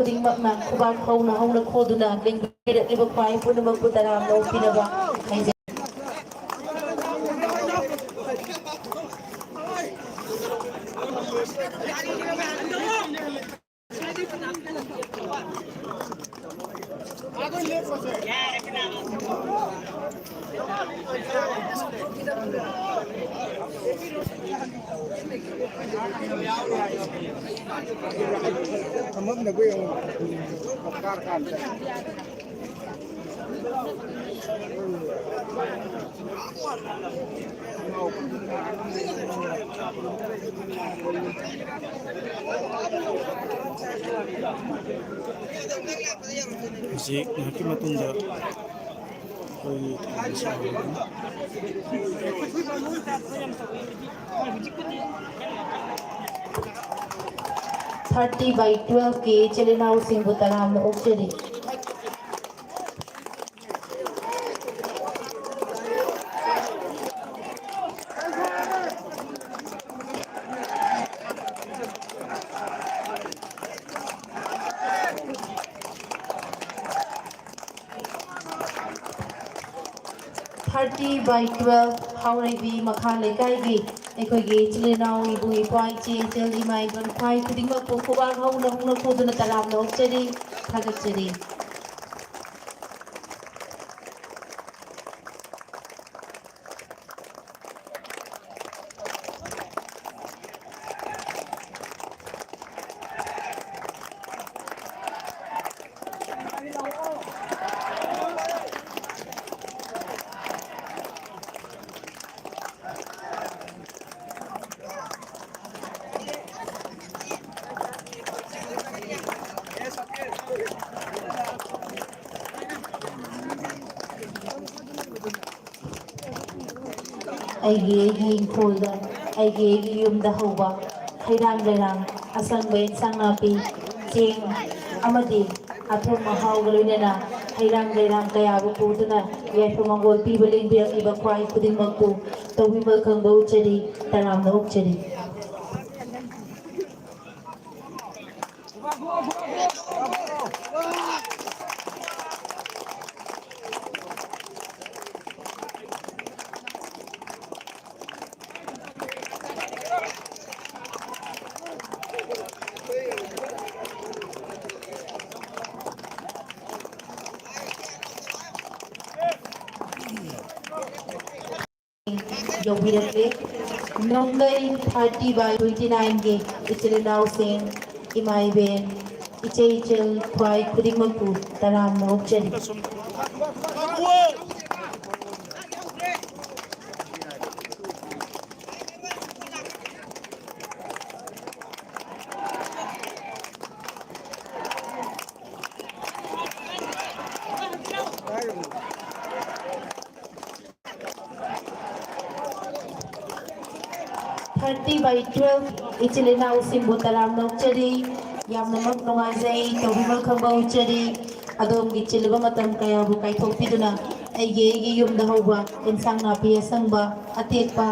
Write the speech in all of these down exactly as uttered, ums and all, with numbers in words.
ꯈꯨꯗꯤꯡꯃꯛꯅ ꯈꯨꯕꯥꯛ ꯍꯧꯅ ꯍꯧꯅ ꯈꯣꯗꯨꯅ ꯂꯦꯡꯕꯤꯔꯛꯂꯤꯕ ꯈ꯭ꯋꯥꯏ ꯄꯨꯝꯅꯃꯛꯄꯨ ꯇꯔꯥꯝꯅ ꯑꯣꯛꯄꯤꯅꯕ ꯍꯥꯏꯖꯔꯤ꯫ ꯍꯧꯖꯤꯛ ꯉꯥꯏꯍꯥꯛꯀꯤ ꯃꯇꯨꯡꯗ ꯑꯩꯈꯣꯏꯒꯤ ꯊꯧꯔꯝ ꯑꯁꯤ ꯍꯧꯔꯒꯅꯤ꯫ Thirty by twelve ꯀꯤ ꯏꯆꯤꯜ ꯏꯅꯥꯎꯁꯤꯡꯕꯨ ꯇꯔꯥꯝꯅ ꯑꯣꯛꯆꯔꯤ꯫ Thirty by twelve ꯍꯥꯎꯔꯩꯕꯤ ꯃꯈꯥ ꯂꯩꯀꯥꯏꯒꯤ ꯑꯩꯈꯣꯏꯒꯤ ꯏꯆꯤꯜ ꯏꯅꯥꯎ, ꯏꯕꯨꯡ ꯏꯄ꯭ꯋꯥ, ꯏꯆꯦ ꯏꯆꯜ, ꯏꯃꯥ ꯏꯕꯦꯟ ꯈ꯭ꯋꯥꯏ ꯈꯨꯗꯤꯡꯃꯛꯄꯨ ꯈꯨꯕꯥꯛ ꯍꯧꯅ ꯍꯧꯅ ꯈꯣꯗꯨꯅ ꯇꯔꯥꯝꯅ ꯑꯣꯛꯆꯔꯤ, ꯊꯥꯒꯠꯆꯔꯤ꯫ ꯑꯩꯒꯤ ꯑꯩꯒꯤ ꯏꯪꯈꯣꯜꯗ, ꯑꯩꯒꯤ ꯑꯩꯒꯤ ꯌꯨꯝꯗ ꯍꯧꯕ ꯍꯩꯔꯥꯡ ꯂꯩꯔꯥꯡ, ꯑꯁꯪꯕ ꯏꯟꯁꯥꯡ ꯅꯥꯄꯤ, ꯆꯦꯡ ꯑꯃꯗꯤ ꯑꯊꯨꯝ ꯑꯍꯥꯎꯒ ꯂꯣꯏꯅꯅ ꯍꯩꯔꯥꯡ ꯂꯩꯔꯥꯡ ꯀꯌꯥꯕꯨ ꯄꯨꯗꯨꯅ ꯌꯥꯏꯐ ꯃꯪꯒꯣꯜ ꯄꯤꯕ ꯂꯦꯡꯕꯤꯔꯛꯂꯤꯕ ꯈ꯭ꯋꯥꯏ ꯈꯨꯗꯤꯡꯃꯛꯄꯨ ꯇꯧꯕꯤꯃꯜ ꯈꯪꯕ ꯎꯠꯆꯔꯤ, ꯇꯔꯥꯝꯅ ꯑꯣꯛꯆꯔꯤ꯫ ꯌꯧꯕꯤꯔꯛꯂꯦ꯫ ꯅꯣꯡꯗꯩ thirty by twenty nine ꯒꯤ ꯏꯆꯤꯜ ꯏꯅꯥꯎꯁꯤꯡ, ꯏꯃꯥ ꯏꯕꯦꯟ, ꯏꯆꯦ ꯏꯆꯜ ꯈ꯭ꯋꯥꯏ ꯈꯨꯗꯤꯡꯃꯛꯄꯨ ꯇꯔꯥꯝꯅ ꯑꯣꯛꯆꯔꯤ꯫ Thirty by twelve ꯏꯆꯤꯜ ꯏꯅꯥꯎꯁꯤꯡꯕꯨ ꯇꯔꯥꯝꯅ ꯑꯣꯛꯆꯔꯤ꯫ ꯌꯥꯝꯅꯃꯛ ꯅꯨꯡꯉꯥꯏꯖꯩ, ꯇꯧꯕꯤꯃꯜ ꯈꯪꯕ ꯎꯠꯆꯔꯤ꯫ ꯑꯗꯣꯝꯒꯤ ꯆꯤꯜꯂꯕ ꯃꯇꯝ ꯀꯌꯥꯕꯨ ꯀꯥꯏꯊꯣꯛꯄꯤꯗꯨꯅ ꯑꯩꯒꯤ, ꯑꯩꯒꯤ ꯌꯨꯝꯗ ꯍꯧꯕ ꯏꯟꯁꯥꯡ ꯅꯥꯄꯤ ꯑꯁꯪꯕ, ꯑꯇꯦꯛꯄ,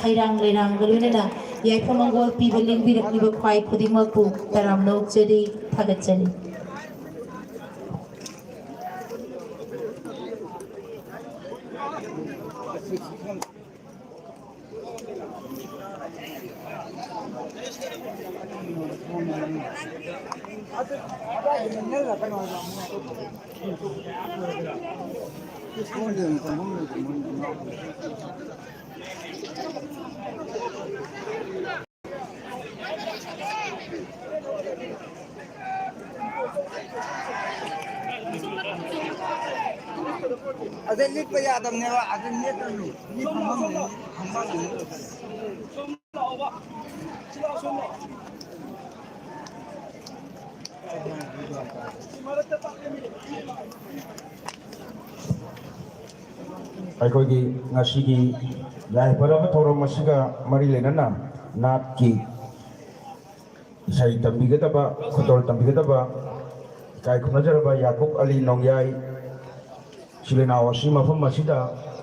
ꯍꯩꯔꯥꯡ ꯂꯩꯔꯥꯡꯒ ꯂꯣꯏꯅꯅ ꯌꯥꯏꯐ ꯃꯪꯒꯣꯜ ꯄꯤꯕ ꯂꯦꯡꯕꯤꯔꯛꯂꯤꯕ ꯈ꯭ꯋꯥꯏ ꯈꯨꯗꯤꯡꯃꯛꯄꯨ ꯇꯔꯥꯝꯅ ꯑꯣꯛꯆꯔꯤ, ꯊꯥꯒꯠꯆꯔꯤ꯫ ꯑꯗꯩ ꯂꯤꯠꯄ ꯌꯥꯗꯕꯅꯦꯕ, ꯑꯗꯩ ꯅꯦꯠꯇꯅꯤ꯫ ꯃꯤ ꯐꯝꯐꯝꯅꯦ, ꯐꯝꯐꯝꯅꯦ꯫ ꯑꯩꯈꯣꯏꯒꯤ ꯉꯁꯤꯒꯤ ꯌꯥꯏꯐꯔꯕ ꯊꯧꯔꯝ ꯑꯁꯤꯒ ꯃꯔꯤ ꯂꯩꯅꯅ ꯅꯥꯠꯀꯤ ꯏꯁꯩ ꯇꯝꯕꯤꯒꯗꯕ, ꯈꯨꯗꯣꯜ ꯇꯝꯕꯤꯒꯗꯕ ꯏꯀꯥꯏ ꯈꯨꯝꯅꯖꯔꯕ ꯌꯥꯀꯨꯕ ꯑꯂꯤ ꯅꯣꯡꯌꯥꯏ ꯏꯆꯤꯜ ꯏꯅꯥꯎ ꯑꯁꯤ ꯃꯐꯝ ꯑꯁꯤꯗ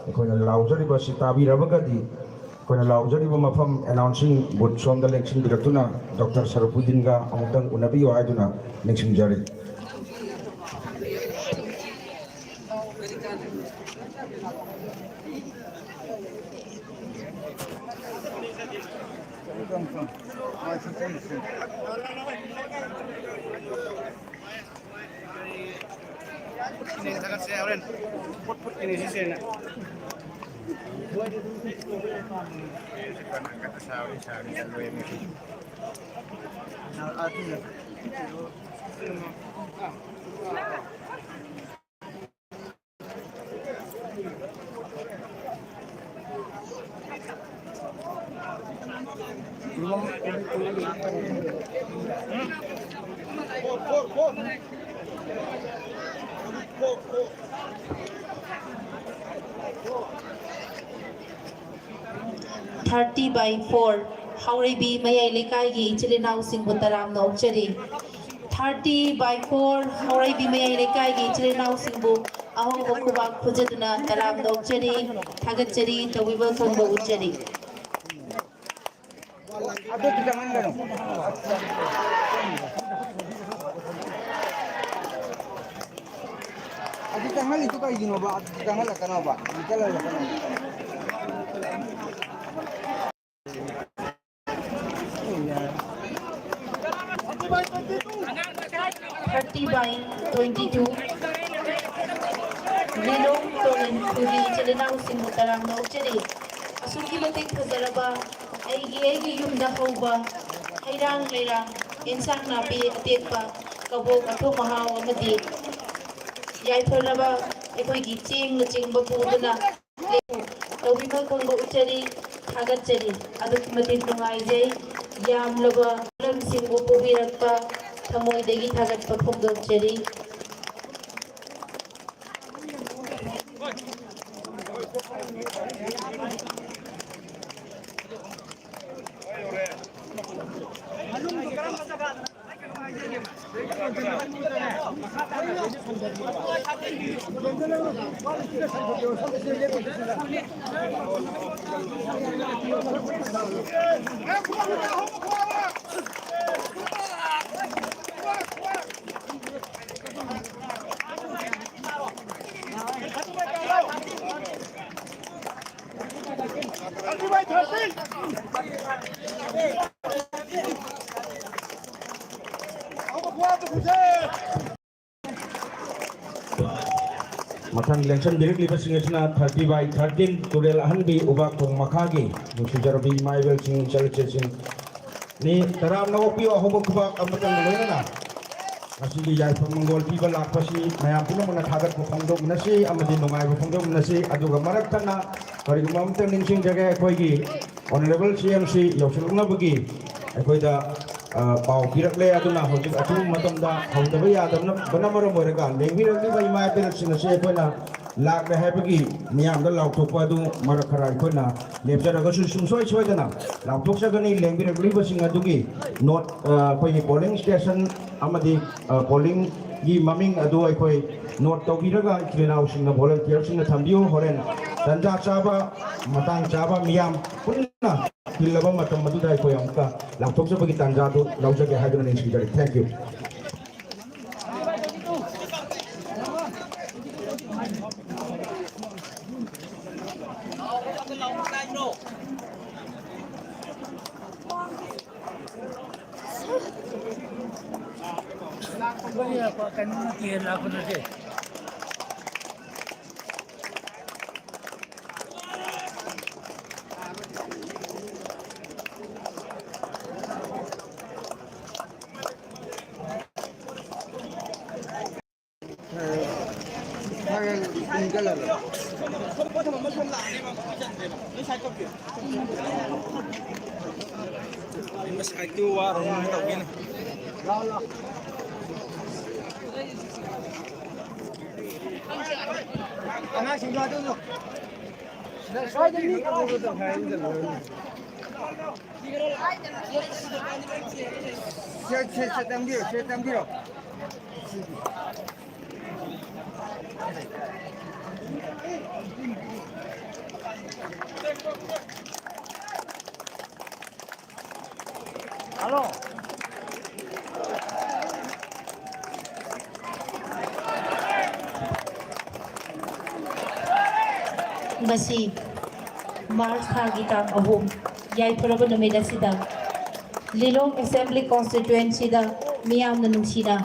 ꯑꯩꯈꯣꯏꯅ ꯂꯥꯎꯖꯔꯤꯕ ꯑꯁꯤ ꯇꯥꯕꯤꯔꯕꯒꯗꯤ ꯑꯩꯈꯣꯏꯅ ꯂꯥꯎꯖꯔꯤꯕ ꯃꯐꯝ ꯑꯦꯅꯥꯎꯟꯁꯤꯡ ꯕꯨꯠ ꯁꯣꯝꯗ ꯂꯦꯡꯁꯤꯟꯕꯤꯔꯛꯇꯨꯅ ꯗꯣꯛꯇꯔ ꯁꯔꯨꯐꯨꯗꯤꯟꯒ ꯑꯃꯨꯛꯇꯪ ꯎꯅꯕꯤꯌꯨ ꯍꯥꯏꯗꯨꯅ ꯅꯤꯡꯁꯤꯡꯖꯔꯤ꯫ Thirty by four, ꯍꯥꯎꯔꯩꯕꯤ ꯃꯌꯥꯏ ꯂꯩꯀꯥꯏꯒꯤ ꯏꯆꯤꯜ ꯏꯅꯥꯎꯁꯤꯡꯕꯨ ꯇꯔꯥꯝꯅ ꯑꯣꯛꯆꯔꯤ꯫ Thirty by four, ꯍꯥꯎꯔꯩꯕꯤ ꯃꯌꯥꯏ ꯂꯩꯀꯥꯏꯒꯤ ꯏꯆꯤꯜ ꯏꯅꯥꯎꯁꯤꯡꯕꯨ ꯑꯍꯧꯕ ꯈꯨꯕꯥꯛ ꯈꯨꯖꯗꯨꯅ ꯇꯔꯥꯝꯅ ꯑꯣꯛꯆꯔꯤ, ꯊꯥꯒꯠꯆꯔꯤ, ꯇꯧꯕꯤꯃꯜ ꯈꯪꯕ ꯎꯠꯆꯔꯤ꯫ ꯑꯗꯨ ꯈꯤꯇꯪ ꯍꯟꯒꯅꯨ꯫ ꯑꯗꯨ ꯆꯪꯍꯜꯂꯤꯗꯨ ꯀꯩꯒꯤꯅꯣꯕ? ꯑꯗꯨ ꯆꯪꯍꯜꯂꯛꯀꯅꯣꯕ꯫ ꯑꯗꯨ ꯆꯪꯍꯜꯂꯛꯀꯅꯣꯕ꯫ Thirty by twenty-two, ꯂꯤꯂꯣꯡ ꯇꯣꯔꯦꯟ ꯈꯨꯜꯒꯤ ꯏꯆꯤꯜ ꯏꯅꯥꯎꯁꯤꯡꯕꯨ ꯇꯔꯥꯝꯅ ꯑꯣꯛꯆꯔꯤ꯫ ꯑꯁꯨꯛꯀꯤ ꯃꯇꯤꯛ ꯐꯖꯔꯕ ꯑꯩꯒꯤ, ꯑꯩꯒꯤ ꯌꯨꯝꯗ ꯍꯧꯕ ꯍꯩꯔꯥꯡ ꯂꯩꯔꯥꯡ, ꯑꯦꯟꯁꯥꯡ ꯅꯥꯄꯤ ꯑꯇꯦꯛꯄ, ꯀꯕꯣꯛ ꯑꯊꯨꯝ ꯑꯍꯥꯎ ꯑꯃꯗꯤ ꯌꯥꯏꯐꯅꯕ ꯑꯩꯈꯣꯏꯒꯤ ꯆꯦꯡꯅꯆꯤꯡꯕ ꯄꯨꯗꯨꯅ ꯇꯧꯕꯤꯃꯜ ꯈꯪꯕ ꯎꯠꯆꯔꯤ, ꯊꯥꯒꯠꯆꯔꯤ꯫ ꯑꯗꯨꯛꯀꯤ ꯃꯇꯤꯛ ꯅꯨꯡꯉꯥꯏꯖꯩ꯫ ꯌꯥꯝꯂꯕ ꯄꯣꯠꯂꯝꯁꯤꯡꯕꯨ ꯄꯨꯕꯤꯔꯛꯄ ꯊꯃꯣꯏꯗꯒꯤ ꯊꯥꯒꯠꯄ ꯐꯣꯡꯗꯣꯛꯆꯔꯤ꯫ ꯃꯊꯪ ꯂꯦꯡꯁꯟꯕꯤꯔꯛꯂꯤꯕꯁꯤꯡ ꯑꯁꯤꯅ thirty by thirteen ꯇꯨꯔꯦꯜ ꯑꯍꯟꯕꯤ ꯎꯕꯥꯛ ꯊꯣꯡ ꯃꯈꯥꯒꯤ ꯅꯨꯡꯁꯤꯖꯔꯕꯤ ꯏꯃꯥ ꯏꯕꯦꯜꯁꯤꯡ, ꯏꯆꯜ ꯏꯆꯦꯁꯤꯡ, ꯃꯤ ꯇꯔꯥꯝꯅ ꯑꯣꯛꯄꯤꯌꯨ꯫ ꯑꯍꯧꯕ ꯈꯨꯕꯥꯛ ꯑꯃꯇꯪꯒ ꯂꯣꯏꯅꯅ ꯉꯁꯤꯒꯤ ꯌꯥꯏꯐ ꯃꯪꯒꯣꯜ ꯄꯤꯕ ꯂꯥꯛꯄꯁꯤ ꯃꯌꯥꯝ ꯄꯨꯝꯅꯃꯛꯅ ꯊꯥꯒꯠꯄ ꯐꯣꯡꯗꯣꯛꯃꯤꯟꯅꯁꯤ ꯑꯃꯗꯤ ꯅꯨꯡꯉꯥꯏꯕ ꯐꯣꯡꯗꯣꯛꯃꯤꯟꯅꯁꯤ꯫ ꯑꯗꯨꯒ ꯃꯔꯛ ꯊꯠꯅ ꯀꯔꯤꯒꯨꯝꯕ ꯑꯃꯇꯪ ꯅꯤꯡꯁꯤꯡꯖꯒꯦ, ꯑꯩꯈꯣꯏꯒꯤ Honourable C M ꯁꯤ ꯌꯧꯁꯤꯜꯂꯛꯅꯕꯒꯤ ꯑꯩꯈꯣꯏꯗ, ꯑ, ꯄꯥꯎ ꯄꯤꯔꯛꯂꯦ꯫ ꯑꯗꯨꯅ ꯍꯧꯖꯤꯛ ꯑꯊꯨꯕ ꯃꯇꯝꯗ ꯍꯧꯗꯕ ꯌꯥꯗꯕꯅ ꯃꯔꯝ ꯑꯣꯏꯔꯒ ꯂꯦꯡꯕꯤꯔꯛꯂꯤꯕ ꯏꯃꯥ ꯏꯕꯦꯜꯁꯤꯡ ꯑꯁꯤ ꯑꯩꯈꯣꯏꯅ ꯂꯥꯛꯂꯦ ꯍꯥꯏꯕꯒꯤ ꯃꯤꯌꯥꯝꯗ ꯂꯥꯎꯊꯣꯛꯄ ꯑꯗꯨ ꯃꯔꯛ ꯈꯔ ꯑꯩꯈꯣꯏꯅ ꯂꯦꯞꯆꯔꯒꯁꯨ ꯁꯨꯡꯁꯣꯏ ꯁꯣꯏꯗꯅ ꯂꯥꯎꯊꯣꯛꯆꯒꯅꯤ꯫ ꯂꯦꯡꯕꯤꯔꯛꯂꯤꯕꯁꯤꯡ ꯑꯗꯨꯒꯤ ꯅꯣꯠ, ꯑ, ꯑꯩꯈꯣꯏꯒꯤ polling station ꯑꯃꯗꯤ, ꯑ, polling ꯒꯤ ꯃꯃꯤꯡ ꯑꯗꯨ ꯑꯩꯈꯣꯏ ꯅꯣꯠ ꯇꯧꯕꯤꯔꯒ ꯏꯆꯤꯜ ꯏꯅꯥꯎꯁꯤꯡꯅ, volunteer ꯁꯤꯡꯅ ꯊꯝꯕꯤꯌꯨ꯫ ꯍꯣꯔꯦꯟ ꯇꯟꯖꯥ ꯆꯥꯕ, ꯃꯇꯥꯡ ꯆꯥꯕ ꯃꯤꯌꯥꯝ ꯄꯨꯟꯅ ꯇꯤꯜꯂꯕ ꯃꯇꯝ ꯑꯗꯨꯗ ꯑꯩꯈꯣꯏ ꯑꯃꯨꯛꯀ ꯂꯥꯎꯊꯣꯛꯆꯕꯒꯤ ꯇꯥꯟꯖꯥꯗꯨ ꯂꯧꯖꯒꯦ ꯍꯥꯏꯗꯨꯅ ꯅꯤꯡꯁꯤꯡꯖꯔꯤ꯫ Thank you꯫ ꯉꯁꯥꯏꯗꯤ ꯋꯥꯔꯨꯔꯦ ꯇꯧꯒꯦꯅ꯫ ꯑꯉꯥꯡꯁꯤꯡꯗꯣ ꯑꯗꯨꯝ ꯁ꯭ꯋꯥꯏꯗ ꯃꯤ ꯀꯧꯔꯒ ꯇꯧꯈꯥꯏꯔꯒ ꯆꯠꯂꯣ꯫ ꯁꯦ, ꯁꯦ, ꯁꯦ, ꯆꯪꯕꯤꯔꯣ, ꯁꯦ, ꯆꯪꯕꯤꯔꯣ꯫ ꯍꯜꯂꯣ꯫ ꯉꯁꯤ ꯃꯥꯔꯆ ꯊꯥꯒꯤ ꯇꯥꯡ ꯑꯍꯨꯝ, ꯌꯥꯏꯐꯔꯕ ꯅꯨꯃꯤꯠ ꯑꯁꯤꯗ ꯂꯤꯂꯣꯡ ꯑꯦꯁꯦꯝꯕ꯭ꯂꯤ ꯀꯣꯟꯁꯇꯤꯇ꯭ꯋꯦꯟꯁꯤꯗ ꯃꯤꯌꯥꯝꯅ ꯅꯨꯡꯁꯤꯅ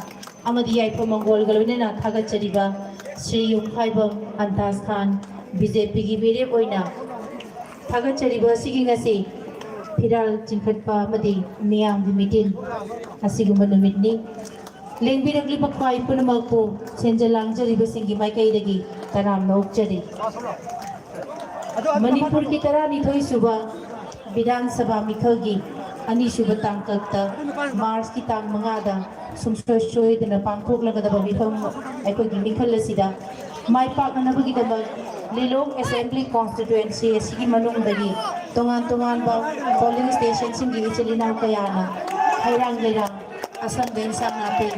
ꯑꯃꯗꯤ ꯌꯥꯏꯐ ꯃꯪꯒꯣꯜꯒ ꯂꯣꯏꯅꯅ ꯊꯥꯒꯠꯆꯔꯤꯕ ꯁ꯭ꯔꯤ ꯌꯨꯝꯈꯥꯏꯕꯝ ꯑꯟꯇꯥꯁ ꯈꯥꯟ, ꯕꯤ ꯖꯦ ꯄꯤꯒꯤ ꯃꯤꯔꯦꯞ ꯑꯣꯏꯅ ꯊꯥꯒꯠꯆꯔꯤꯕ ꯑꯁꯤꯒꯤ ꯉꯁꯤ ꯐꯤꯔꯥꯜ ꯆꯤꯡꯈꯠꯄ ꯑꯃꯗꯤ ꯃꯤꯌꯥꯝꯒꯤ ꯃꯤꯇꯤꯟ ꯑꯁꯤꯒꯨꯝꯕ ꯅꯨꯃꯤꯠꯅꯤ꯫ ꯂꯦꯡꯕꯤꯔꯛꯂꯤꯕ ꯈ꯭ꯋꯥꯏ ꯄꯨꯝꯅꯃꯛꯄꯨ ꯁꯦꯟꯖ ꯂꯥꯡꯖꯔꯤꯕꯁꯤꯡꯒꯤ ꯃꯥꯏꯀꯩꯗꯒꯤ ꯇꯔꯥꯝꯅ ꯑꯣꯛꯆꯔꯤ꯫ ꯃꯅꯤꯄꯨꯔꯒꯤ ꯇꯔꯥꯅꯤꯊꯣꯏ ꯁꯨꯕ ꯕꯤꯙꯥꯟ ꯁꯚꯥ ꯃꯤꯈꯜꯒꯤ ꯑꯅꯤꯁꯨꯕ ꯇꯥꯡꯀꯛꯇ ꯃꯥꯔꯆꯀꯤ ꯇꯥꯡ ꯃꯉꯥꯗ ꯁꯨꯡꯁꯣꯏ ꯁꯣꯏꯗꯅ ꯄꯥꯡꯊꯣꯛꯂꯒꯗꯕ ꯃꯤꯐꯝ ꯑꯩꯈꯣꯏꯒꯤ ꯃꯤꯈꯜ ꯑꯁꯤꯗ ꯃꯥꯏ ꯄꯥꯛꯅꯅꯕꯒꯤꯗꯃꯛ ꯂꯤꯂꯣꯡ ꯑꯦꯁꯦꯝꯕ꯭ꯂꯤ ꯀꯣꯟꯁꯇꯤꯇ꯭ꯋꯦꯟꯁꯤ ꯑꯁꯤꯒꯤ ꯃꯅꯨꯡꯗꯒꯤ ꯇꯣꯉꯥꯟ ꯇꯣꯉꯥꯟꯕ ꯄꯣꯂꯤꯡ ꯁ꯭ꯇꯦꯁꯟꯁꯤꯡꯒꯤ ꯏꯆꯤꯜ ꯏꯅꯥꯎ ꯀꯌꯥꯅ ꯍꯩꯔꯥꯡ ꯂꯩꯔꯥꯡ, ꯑꯁꯪꯕ ꯏꯟꯁꯥꯡ ꯅꯥꯄꯤ,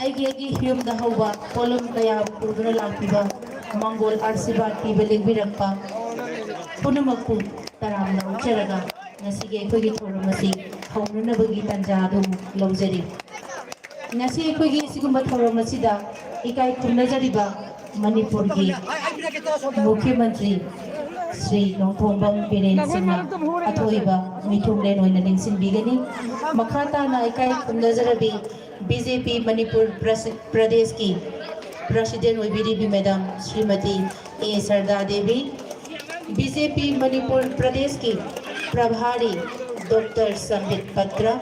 ꯑꯩꯒꯤ ꯑꯩꯒꯤ ꯌꯨꯝꯗ ꯍꯧꯕ ꯄꯣꯠꯂꯝ ꯀꯌꯥꯕꯨ ꯄꯨꯗꯨꯅ ꯂꯥꯛꯄꯤꯕ, ꯃꯪꯒꯣꯜ ꯑꯥꯁꯤꯔꯕꯥꯗ ꯄꯤꯕ ꯂꯦꯡꯕꯤꯔꯛꯄ ꯄꯨꯝꯅꯃꯛꯄꯨ ꯇꯔꯥꯝꯅ ꯑꯣꯛꯆꯔꯒ ꯉꯁꯤꯒꯤ ꯑꯩꯈꯣꯏꯒꯤ ꯊꯧꯔꯝ ꯑꯁꯤ ꯍꯧꯅꯅꯕꯒꯤ ꯇꯥꯟꯖꯥ ꯑꯗꯨ ꯂꯧꯖꯔꯤ꯫ ꯉꯁꯤ ꯑꯩꯈꯣꯏꯒꯤ ꯑꯁꯤꯒꯨꯝꯕ ꯊꯧꯔꯝ ꯑꯁꯤꯗ ꯏꯀꯥꯏ ꯈꯨꯝꯅꯖꯔꯤꯕ ꯃꯅꯤꯄꯨꯔꯒꯤ ꯃꯨꯈ꯭ꯌ ꯃꯟꯇ꯭ꯔꯤ ꯁ꯭ꯔꯤ ꯅꯣꯡꯊꯣꯝꯕꯝ ꯕꯤꯔꯦꯟ ꯁꯤꯡꯅ ꯑꯊꯣꯏꯕ ꯃꯤꯊꯨꯡꯂꯦꯟ ꯑꯣꯏꯅ ꯂꯦꯡꯁꯤꯟꯕꯤꯒꯅꯤ꯫ ꯃꯈꯥ ꯇꯥꯅ ꯏꯀꯥꯏ ꯈꯨꯝꯅꯖꯔꯕꯤ ꯕꯤ ꯖꯦ ꯄꯤ ꯃꯅꯤꯄꯨꯔ ꯄ꯭ꯔꯁ-, ꯄ꯭ꯔꯗꯦꯁꯀꯤ ꯄ꯭ꯔꯁꯤꯗꯦꯟ ꯑꯣꯏꯕꯤꯔꯤꯕꯤ madam Shrimati A Sharda Devi, B J P Manipur ꯄ꯭ꯔꯗꯦꯁꯀꯤ ꯄ꯭ꯔꯚꯥꯔꯤ doctor Sambit Patra,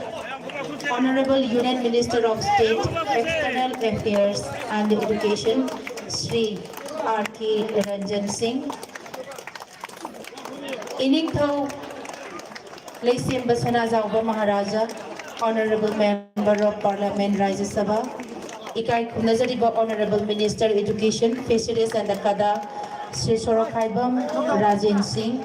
Honorable Union Minister of State, External Affairs and Education, Shri R K Ranjan Singh, ꯏꯅꯤꯡꯊꯧ ꯂꯩꯁꯦꯝꯕ ꯁꯅꯥꯖꯥꯎꯕ Maharaja, Honorable Member of Parliament, ꯔꯥꯖ꯭ꯌ ꯁꯚꯥ, ꯏꯀꯥꯏ ꯈꯨꯝꯅꯖꯔꯤꯕ Honorable Minister Education, Fisheries and the CADA, Shri ꯁꯣꯔꯣꯛꯈꯥꯏꯕꯝ ꯔꯥꯖꯦꯟ ꯁꯤꯡ,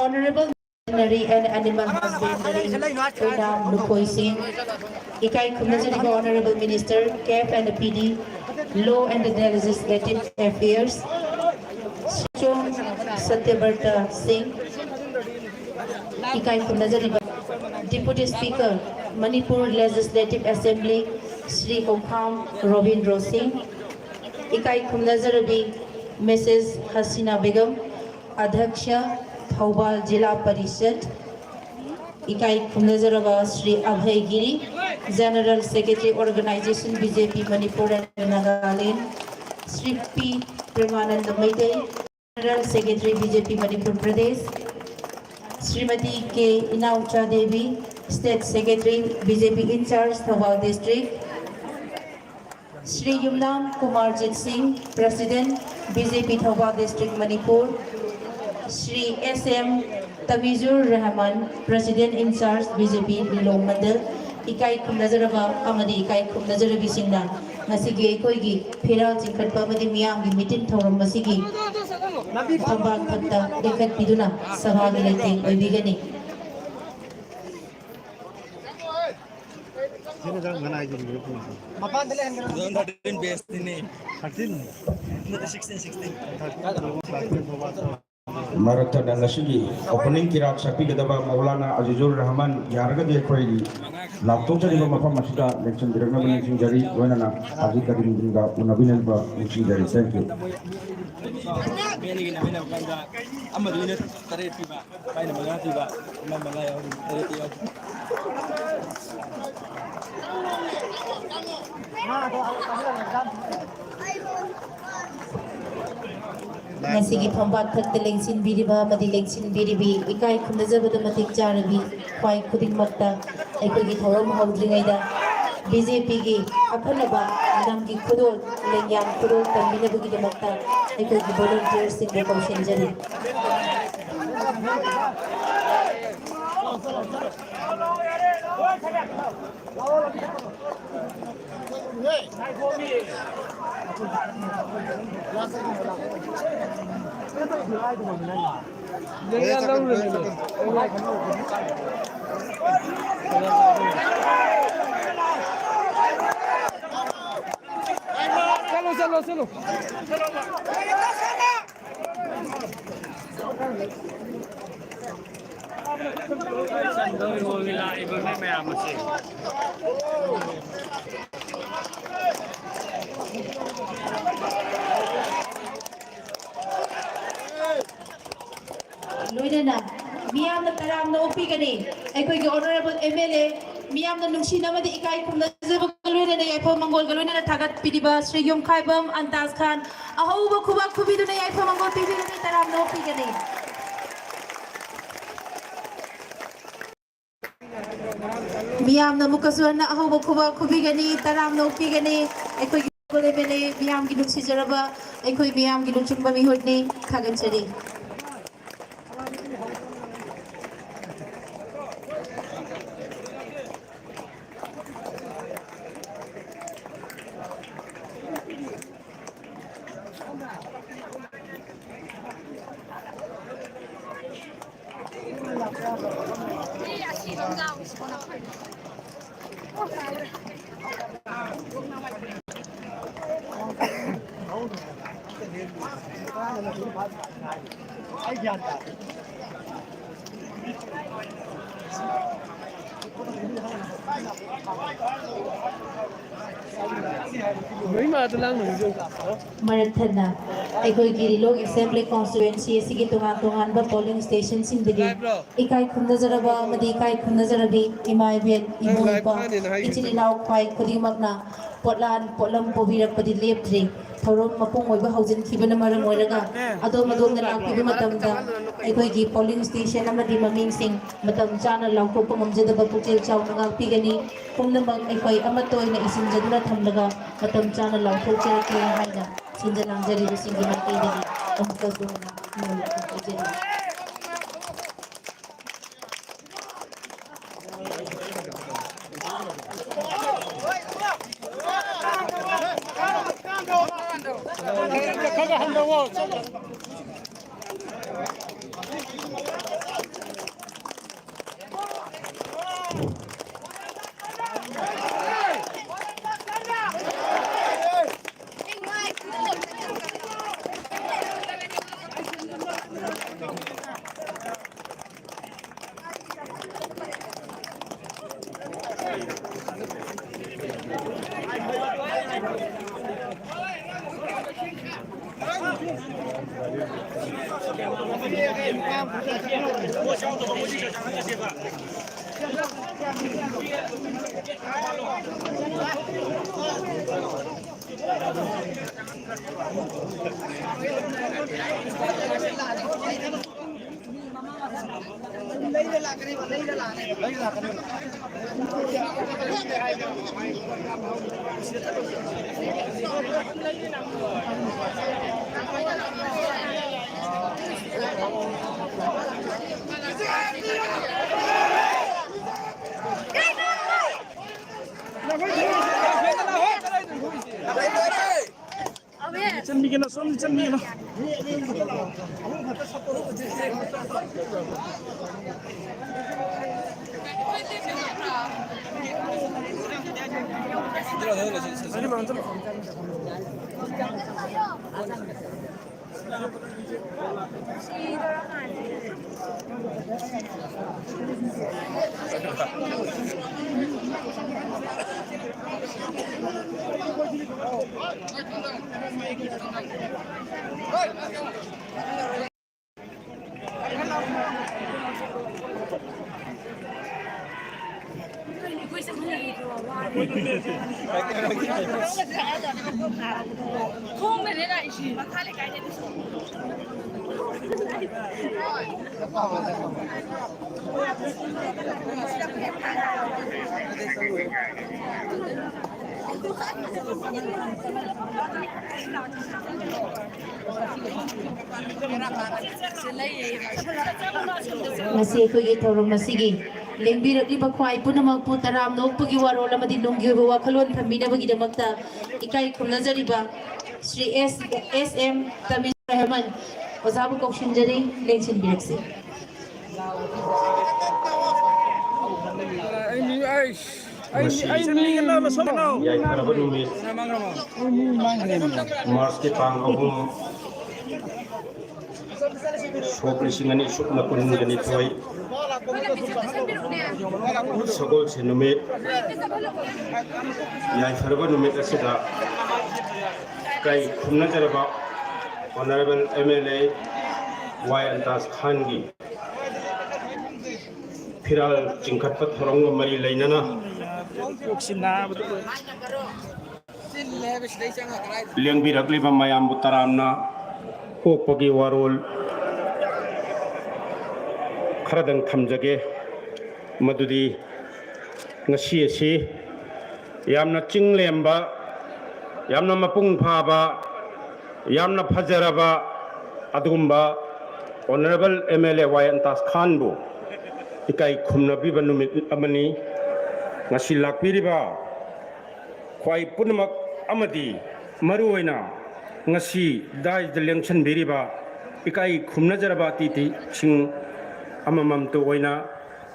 Honorable Veterinary and Animal Husbandry, Tuinam Lukhoi Singh. ꯏꯀꯥꯏ ꯈꯨꯝꯅꯖꯔꯤꯕ Honorable Minister, CAF and PD, Law and Legislative Affairs, Chom Satyabrata Singh. ꯏꯀꯥꯏ ꯈꯨꯝꯅꯖꯔꯤꯕ Deputy Speaker, Manipur Legislative Assembly, Shri Khongkham Robindro Singh. ꯏꯀꯥꯏ ꯈꯨꯝꯅꯖꯔꯕꯤ Missus Hasina Begum, Adhyaksha, Thoubal Zilla Parishad. ꯏꯀꯥꯏ ꯈꯨꯝꯅꯖꯔꯕ Shri Abhay Giri, General Secretary, Organization, BJP Manipur and Nagaland, Shri P Premananda Meitei, General Secretary, BJP Manipur Pradesh, Srimati K Inaucha Devi, State Secretary, BJP in charge, Thoubal District, Shri Yumnam Kumarjit Singh, President, BJP Thoubal District, Manipur, Shri S M Tamizur Rahman, President in charge, BJP Lilong Mandal. ꯏꯀꯥꯏ ꯈꯨꯝꯅꯖꯔꯕ ꯑꯃꯗꯤ ꯏꯀꯥꯏ ꯈꯨꯝꯅꯖꯔꯕꯤꯁꯤꯡꯅ ꯉꯁꯤꯒꯤ ꯑꯩꯈꯣꯏꯒꯤ ꯐꯤꯔꯥꯜ ꯆꯤꯡꯈꯠꯄ ꯑꯃꯗꯤ ꯃꯤꯌꯥꯝꯒꯤ ꯃꯤꯇꯤꯟ ꯊꯧꯔꯝ ꯑꯁꯤꯒꯤ ꯐꯝꯕꯥꯛ ꯊꯛꯇ ꯂꯦꯡꯈꯠꯄꯤꯗꯨꯅ ꯁꯚꯥꯒꯤ ꯂꯩꯇꯦꯡ ꯑꯣꯏꯕꯤꯒꯅꯤ꯫ ꯃꯄꯥꯟꯗ ꯂꯩꯍꯟꯒꯅꯨ꯫ ꯇꯨ ꯊꯥꯎꯖꯟ ꯊꯥꯔꯇꯤꯟ batch ꯇꯤꯅꯦ꯫ ꯊꯥꯔꯇꯤꯟ? ꯅꯠꯇꯦ, ꯁꯤꯛꯁꯇꯤꯟ, ꯁꯤꯛꯁꯇꯤꯟ꯫ ꯃꯔꯛ ꯊꯠꯅ ꯉꯁꯤꯒꯤ opening ꯀꯤꯔꯥꯛ ꯁꯛꯄꯤꯒꯗꯕ ꯃꯧꯂꯥꯅꯥ ꯑꯖꯤꯖꯨꯔ ꯔꯍꯃꯟ ꯌꯥꯔꯒꯗꯤ ꯑꯩꯈꯣꯏꯒꯤ ꯂꯥꯎꯊꯣꯛꯆꯔꯤꯕ ꯃꯐꯝ ꯑꯁꯤꯗ ꯂꯦꯡꯁꯤꯟꯕꯤꯔꯛꯅꯕ ꯅꯤꯡꯁꯤꯡꯖꯔꯤ, ꯂꯣꯏꯅꯅ ꯍꯥꯖꯤ ꯀꯔꯤꯝꯁꯤꯡꯒ ꯎꯅꯕꯤꯅꯕ ꯅꯤꯡꯁꯤꯡꯖꯔꯤ꯫ Thank you꯫ ꯃꯤ ꯑꯅꯤꯒꯤ ꯅꯝꯃꯤꯟꯅꯕ ꯀꯥꯟꯗ ꯑꯃꯗꯨꯒꯤꯅ ꯇꯔꯦꯠ ꯄꯤꯕ꯫ ꯀꯥꯏꯅ ꯃꯉꯥ ꯄꯤꯕ, ꯑꯃ ꯃꯉꯥ ꯌꯥꯎꯔꯤ, ꯇꯔꯦꯠꯇꯤ ꯌꯥꯎꯔꯤ꯫ ꯉꯁꯤꯒꯤ ꯐꯝꯕꯥꯛ ꯊꯛꯇ ꯂꯦꯡꯁꯤꯟꯕꯤꯔꯤꯕ ꯑꯃꯗꯤ ꯂꯦꯡꯁꯤꯟꯕꯤꯔꯤꯕꯤ ꯏꯀꯥꯏ ꯈꯨꯝꯅꯖꯕꯗ ꯃꯇꯤꯛ ꯆꯥꯔꯕꯤ ꯈ꯭ꯋꯥꯏ ꯈꯨꯗꯤꯡꯃꯛꯇ ꯑꯩꯈꯣꯏꯒꯤ ꯊꯧꯔꯝ ꯍꯧꯗ꯭ꯔꯤꯉꯩꯗ BJPꯒꯤ ꯑꯈꯟꯅꯕ ꯂꯝꯒꯤ ꯈꯨꯗꯣꯜ, ꯂꯦꯡꯌꯥꯟ ꯈꯨꯗꯣꯜ ꯇꯝꯕꯤꯅꯕꯒꯤꯗꯃꯛꯇ ꯑꯩꯈꯣꯏꯒꯤ volunteerꯁꯤꯡꯕꯨ ꯀꯧꯁꯤꯟꯖꯔꯤ꯫ ꯆꯠꯂꯣ, ꯆꯠꯂꯣ, ꯆꯠꯂꯣ꯫ ꯂꯥꯛꯏꯕ ꯃꯤ ꯃꯌꯥꯝ ꯑꯁꯦ꯫ ꯂꯣꯏꯅꯅ ꯃꯤꯌꯥꯝꯅ ꯇꯔꯥꯝꯅ ꯑꯣꯛꯄꯤꯒꯅꯤ꯫ ꯑꯩꯈꯣꯏꯒꯤ honourable M L A, ꯃꯤꯌꯥꯝꯅ ꯅꯨꯡꯁꯤꯅ ꯑꯃꯗꯤ ꯏꯀꯥꯏ ꯈꯨꯝꯅꯖꯕꯒ ꯂꯣꯏꯅꯅ, ꯌꯥꯏꯐ ꯃꯪꯒꯣꯜꯒ ꯂꯣꯏꯅꯅ ꯊꯥꯒꯠꯄꯤꯔꯤꯕ ꯁ꯭ꯔꯤ ꯌꯨꯝꯈꯥꯏꯕꯝ ꯑꯟꯇꯥꯖ ꯈꯥꯟ, ꯑꯍꯧꯕ ꯈꯨꯕꯥꯛ ꯈꯨꯕꯤꯗꯨꯅ ꯌꯥꯏꯐ ꯃꯪꯒꯣꯜ ꯄꯤꯕꯤꯒꯅꯤ, ꯇꯔꯥꯝꯅ ꯑꯣꯛꯄꯤꯒꯅꯤ꯫ ꯃꯤꯌꯥꯝꯅ ꯑꯃꯨꯛꯀꯁꯨ ꯍꯟꯅ ꯑꯍꯧꯕ ꯈꯨꯕꯥꯛ ꯈꯨꯕꯤꯒꯅꯤ, ꯇꯔꯥꯝꯅ ꯑꯣꯛꯄꯤꯒꯅꯤ꯫ ꯑꯩꯈꯣꯏꯒꯤ honourable M L A, ꯃꯤꯌꯥꯝꯒꯤ ꯅꯨꯡꯁꯤꯖꯔꯕ, ꯑꯩꯈꯣꯏ ꯃꯤꯌꯥꯝꯒꯤ ꯂꯨꯆꯤꯡꯕ ꯃꯤꯍꯨꯠꯅꯤ꯫ ꯊꯥꯒꯠꯆꯔꯤ꯫ ꯃꯔꯛ ꯊꯠꯅ ꯑꯩꯈꯣꯏꯒꯤ ꯂꯤꯂꯣꯡ Assembly Constituency ꯑꯁꯤꯒꯤ ꯇꯣꯉꯥꯟ ꯇꯣꯉꯥꯟꯕ polling stationꯁꯤꯡꯗꯒꯤ ꯏꯀꯥꯏ ꯈꯨꯝꯅꯖꯔꯕ ꯑꯃꯗꯤ ꯏꯀꯥꯏ ꯈꯨꯝꯅꯖꯔꯕꯤ ꯏꯃꯥ ꯏꯕꯦꯟ, ꯏꯕꯨꯡ ꯏꯄ꯭ꯋꯥ, ꯏꯆꯤꯜ ꯏꯅꯥꯎ ꯈ꯭ꯋꯥꯏ ꯈꯨꯗꯤꯡꯃꯛꯅ ꯄꯣꯠꯂꯥꯟ ꯄꯣꯠꯂꯝ ꯄꯨꯕꯤꯔꯛꯄꯗꯤ ꯂꯦꯞꯇ꯭ꯔꯤ꯫ ꯊꯧꯔꯝ ꯃꯄꯨꯡ ꯑꯣꯏꯕ ꯍꯧꯖꯤꯟꯈꯤꯕꯅ ꯃꯔꯝ ꯑꯣꯏꯔꯒ ꯑꯗꯣꯝ ꯑꯗꯣꯝꯅ ꯂꯥꯛꯄꯤꯕ ꯃꯇꯝꯗ ꯑꯩꯈꯣꯏꯒꯤ polling station ꯑꯃꯗꯤ ꯃꯃꯤꯡꯁꯤꯡ ꯃꯇꯝ ꯆꯥꯅ ꯂꯥꯎꯊꯣꯛꯄ ꯉꯝꯖꯗꯕ ꯄꯨꯛꯆꯦꯜ ꯆꯥꯎꯅ ꯉꯥꯛꯄꯤꯒꯅꯤ꯫ ꯄꯨꯝꯅꯃꯛ ꯑꯩꯈꯣꯏ ꯑꯃꯠꯇ ꯑꯣꯏꯅ ꯏꯁꯤꯟꯖꯗꯨꯅ ꯊꯝꯂꯒ ꯃꯇꯝ ꯆꯥꯅ ꯂꯥꯎꯊꯣꯛꯆꯔꯛꯀꯦ ꯍꯥꯏꯅ ꯁꯤꯟꯖ ꯂꯥꯡꯖꯔꯤꯕꯁꯤꯡꯒꯤ ꯃꯥꯏꯀꯩꯗꯒꯤ ꯑꯃꯨꯛꯀꯁꯨ ꯍꯟꯅ ꯅꯤꯡꯍꯟꯅ ꯈꯪꯖꯔꯤ꯫ ꯆꯟꯕꯤꯒꯅꯨ, ꯁꯣꯝꯗ ꯆꯟꯕꯤꯒꯅꯨ꯫ ꯈꯣꯡꯅꯅꯦ ꯂꯥꯛꯏꯁꯤ꯫ ꯃꯈꯥ ꯂꯩꯀꯥꯏꯗꯩ꯫ ꯉꯁꯤ ꯑꯩꯈꯣꯏꯒꯤ ꯊꯧꯔꯝ ꯑꯁꯤꯒꯤ ꯂꯦꯡꯕꯤꯔꯛꯂꯤꯕ ꯈ꯭ꯋꯥꯏ ꯄꯨꯝꯅꯃꯛꯄꯨ ꯇꯔꯥꯝꯅ ꯑꯣꯛꯄꯒꯤ ꯋꯥꯔꯣꯜ ꯑꯃꯗꯤ ꯅꯨꯡꯒꯤ ꯑꯣꯏꯕ ꯋꯥꯈꯜꯂꯣꯟ ꯊꯝꯕꯤꯅꯕꯒꯤꯗꯃꯛꯇ ꯏꯀꯥꯏ ꯈꯨꯝꯅꯖꯔꯤꯕ ꯁ꯭ꯔꯤ ꯑꯦꯁ, ꯑꯦꯁ ꯑꯦꯝ ꯇꯥꯃꯤꯜ ꯔꯍꯃꯟ ꯑꯣꯖꯥꯕꯨ ꯀꯧꯁꯤꯟꯖꯔꯤ, ꯂꯦꯡꯁꯤꯟꯕꯤꯔꯛꯁꯤ꯫ ꯑꯩ ꯃꯤ-, ꯑꯩ, ꯑꯩ, ꯃꯁꯤ ꯑꯩ ꯃꯤ-, ꯌꯥꯏꯐꯔꯕ ꯅꯨꯃꯤꯠ, ꯃꯥꯔꯁꯀꯤ ꯇꯥꯡ ꯑꯍꯨꯝ, ꯁꯣꯛ ꯂꯤꯁꯤꯡ ꯑꯅꯤ ꯁꯨꯞꯅ ꯀꯨꯟꯒ ꯅꯤꯊꯣꯏ, ꯁꯒꯣꯜꯁꯦꯟ ꯅꯨꯃꯤꯠ, ꯌꯥꯏꯐꯔꯕ ꯅꯨꯃꯤꯠ ꯑꯁꯤꯗ ꯏꯀꯥꯏ ꯈꯨꯝꯅꯖꯔꯕ Honorable M L A Y Antaz Khanꯒꯤ ꯐꯤꯔꯥꯜ ꯆꯤꯡꯈꯠꯄ ꯊꯧꯔꯝꯒ ꯃꯔꯤ ꯂꯩꯅꯅ ꯂꯦꯡꯕꯤꯔꯛꯂꯤꯕ ꯃꯌꯥꯝꯕꯨ ꯇꯔꯥꯝꯅ ꯑꯣꯛꯄꯒꯤ ꯋꯥꯔꯣꯜ ꯈꯔꯗꯪ ꯊꯝꯖꯒꯦ꯫ ꯃꯗꯨꯗꯤ ꯉꯁꯤ ꯑꯁꯤ ꯌꯥꯝꯅ ꯆꯤꯡ ꯂꯦꯝꯕ, ꯌꯥꯝꯅ ꯃꯄꯨꯡ ꯐꯥꯕ, ꯌꯥꯝꯅ ꯐꯖꯔꯕ ꯑꯗꯨꯒꯨꯝꯕ Honorable M L A Y Antaz Khanꯕꯨ ꯏꯀꯥꯏ ꯈꯨꯝꯅꯕꯤꯕ ꯅꯨꯃꯤꯠ ꯑꯃꯅꯤ꯫ ꯉꯁꯤ ꯂꯥꯛꯄꯤꯔꯤꯕ ꯈ꯭ꯋꯥꯏ ꯄꯨꯝꯅꯃꯛ ꯑꯃꯗꯤ ꯃꯔꯨꯑꯣꯏꯅ ꯉꯁꯤ ꯗꯥꯏꯁꯗ ꯂꯦꯡꯁꯤꯟꯕꯤꯔꯤꯕ ꯏꯀꯥꯏ ꯈꯨꯝꯅꯖꯔꯕ ꯑꯇꯤꯊꯤꯁꯤꯡ ꯑꯃꯃꯝꯇ ꯑꯣꯏꯅ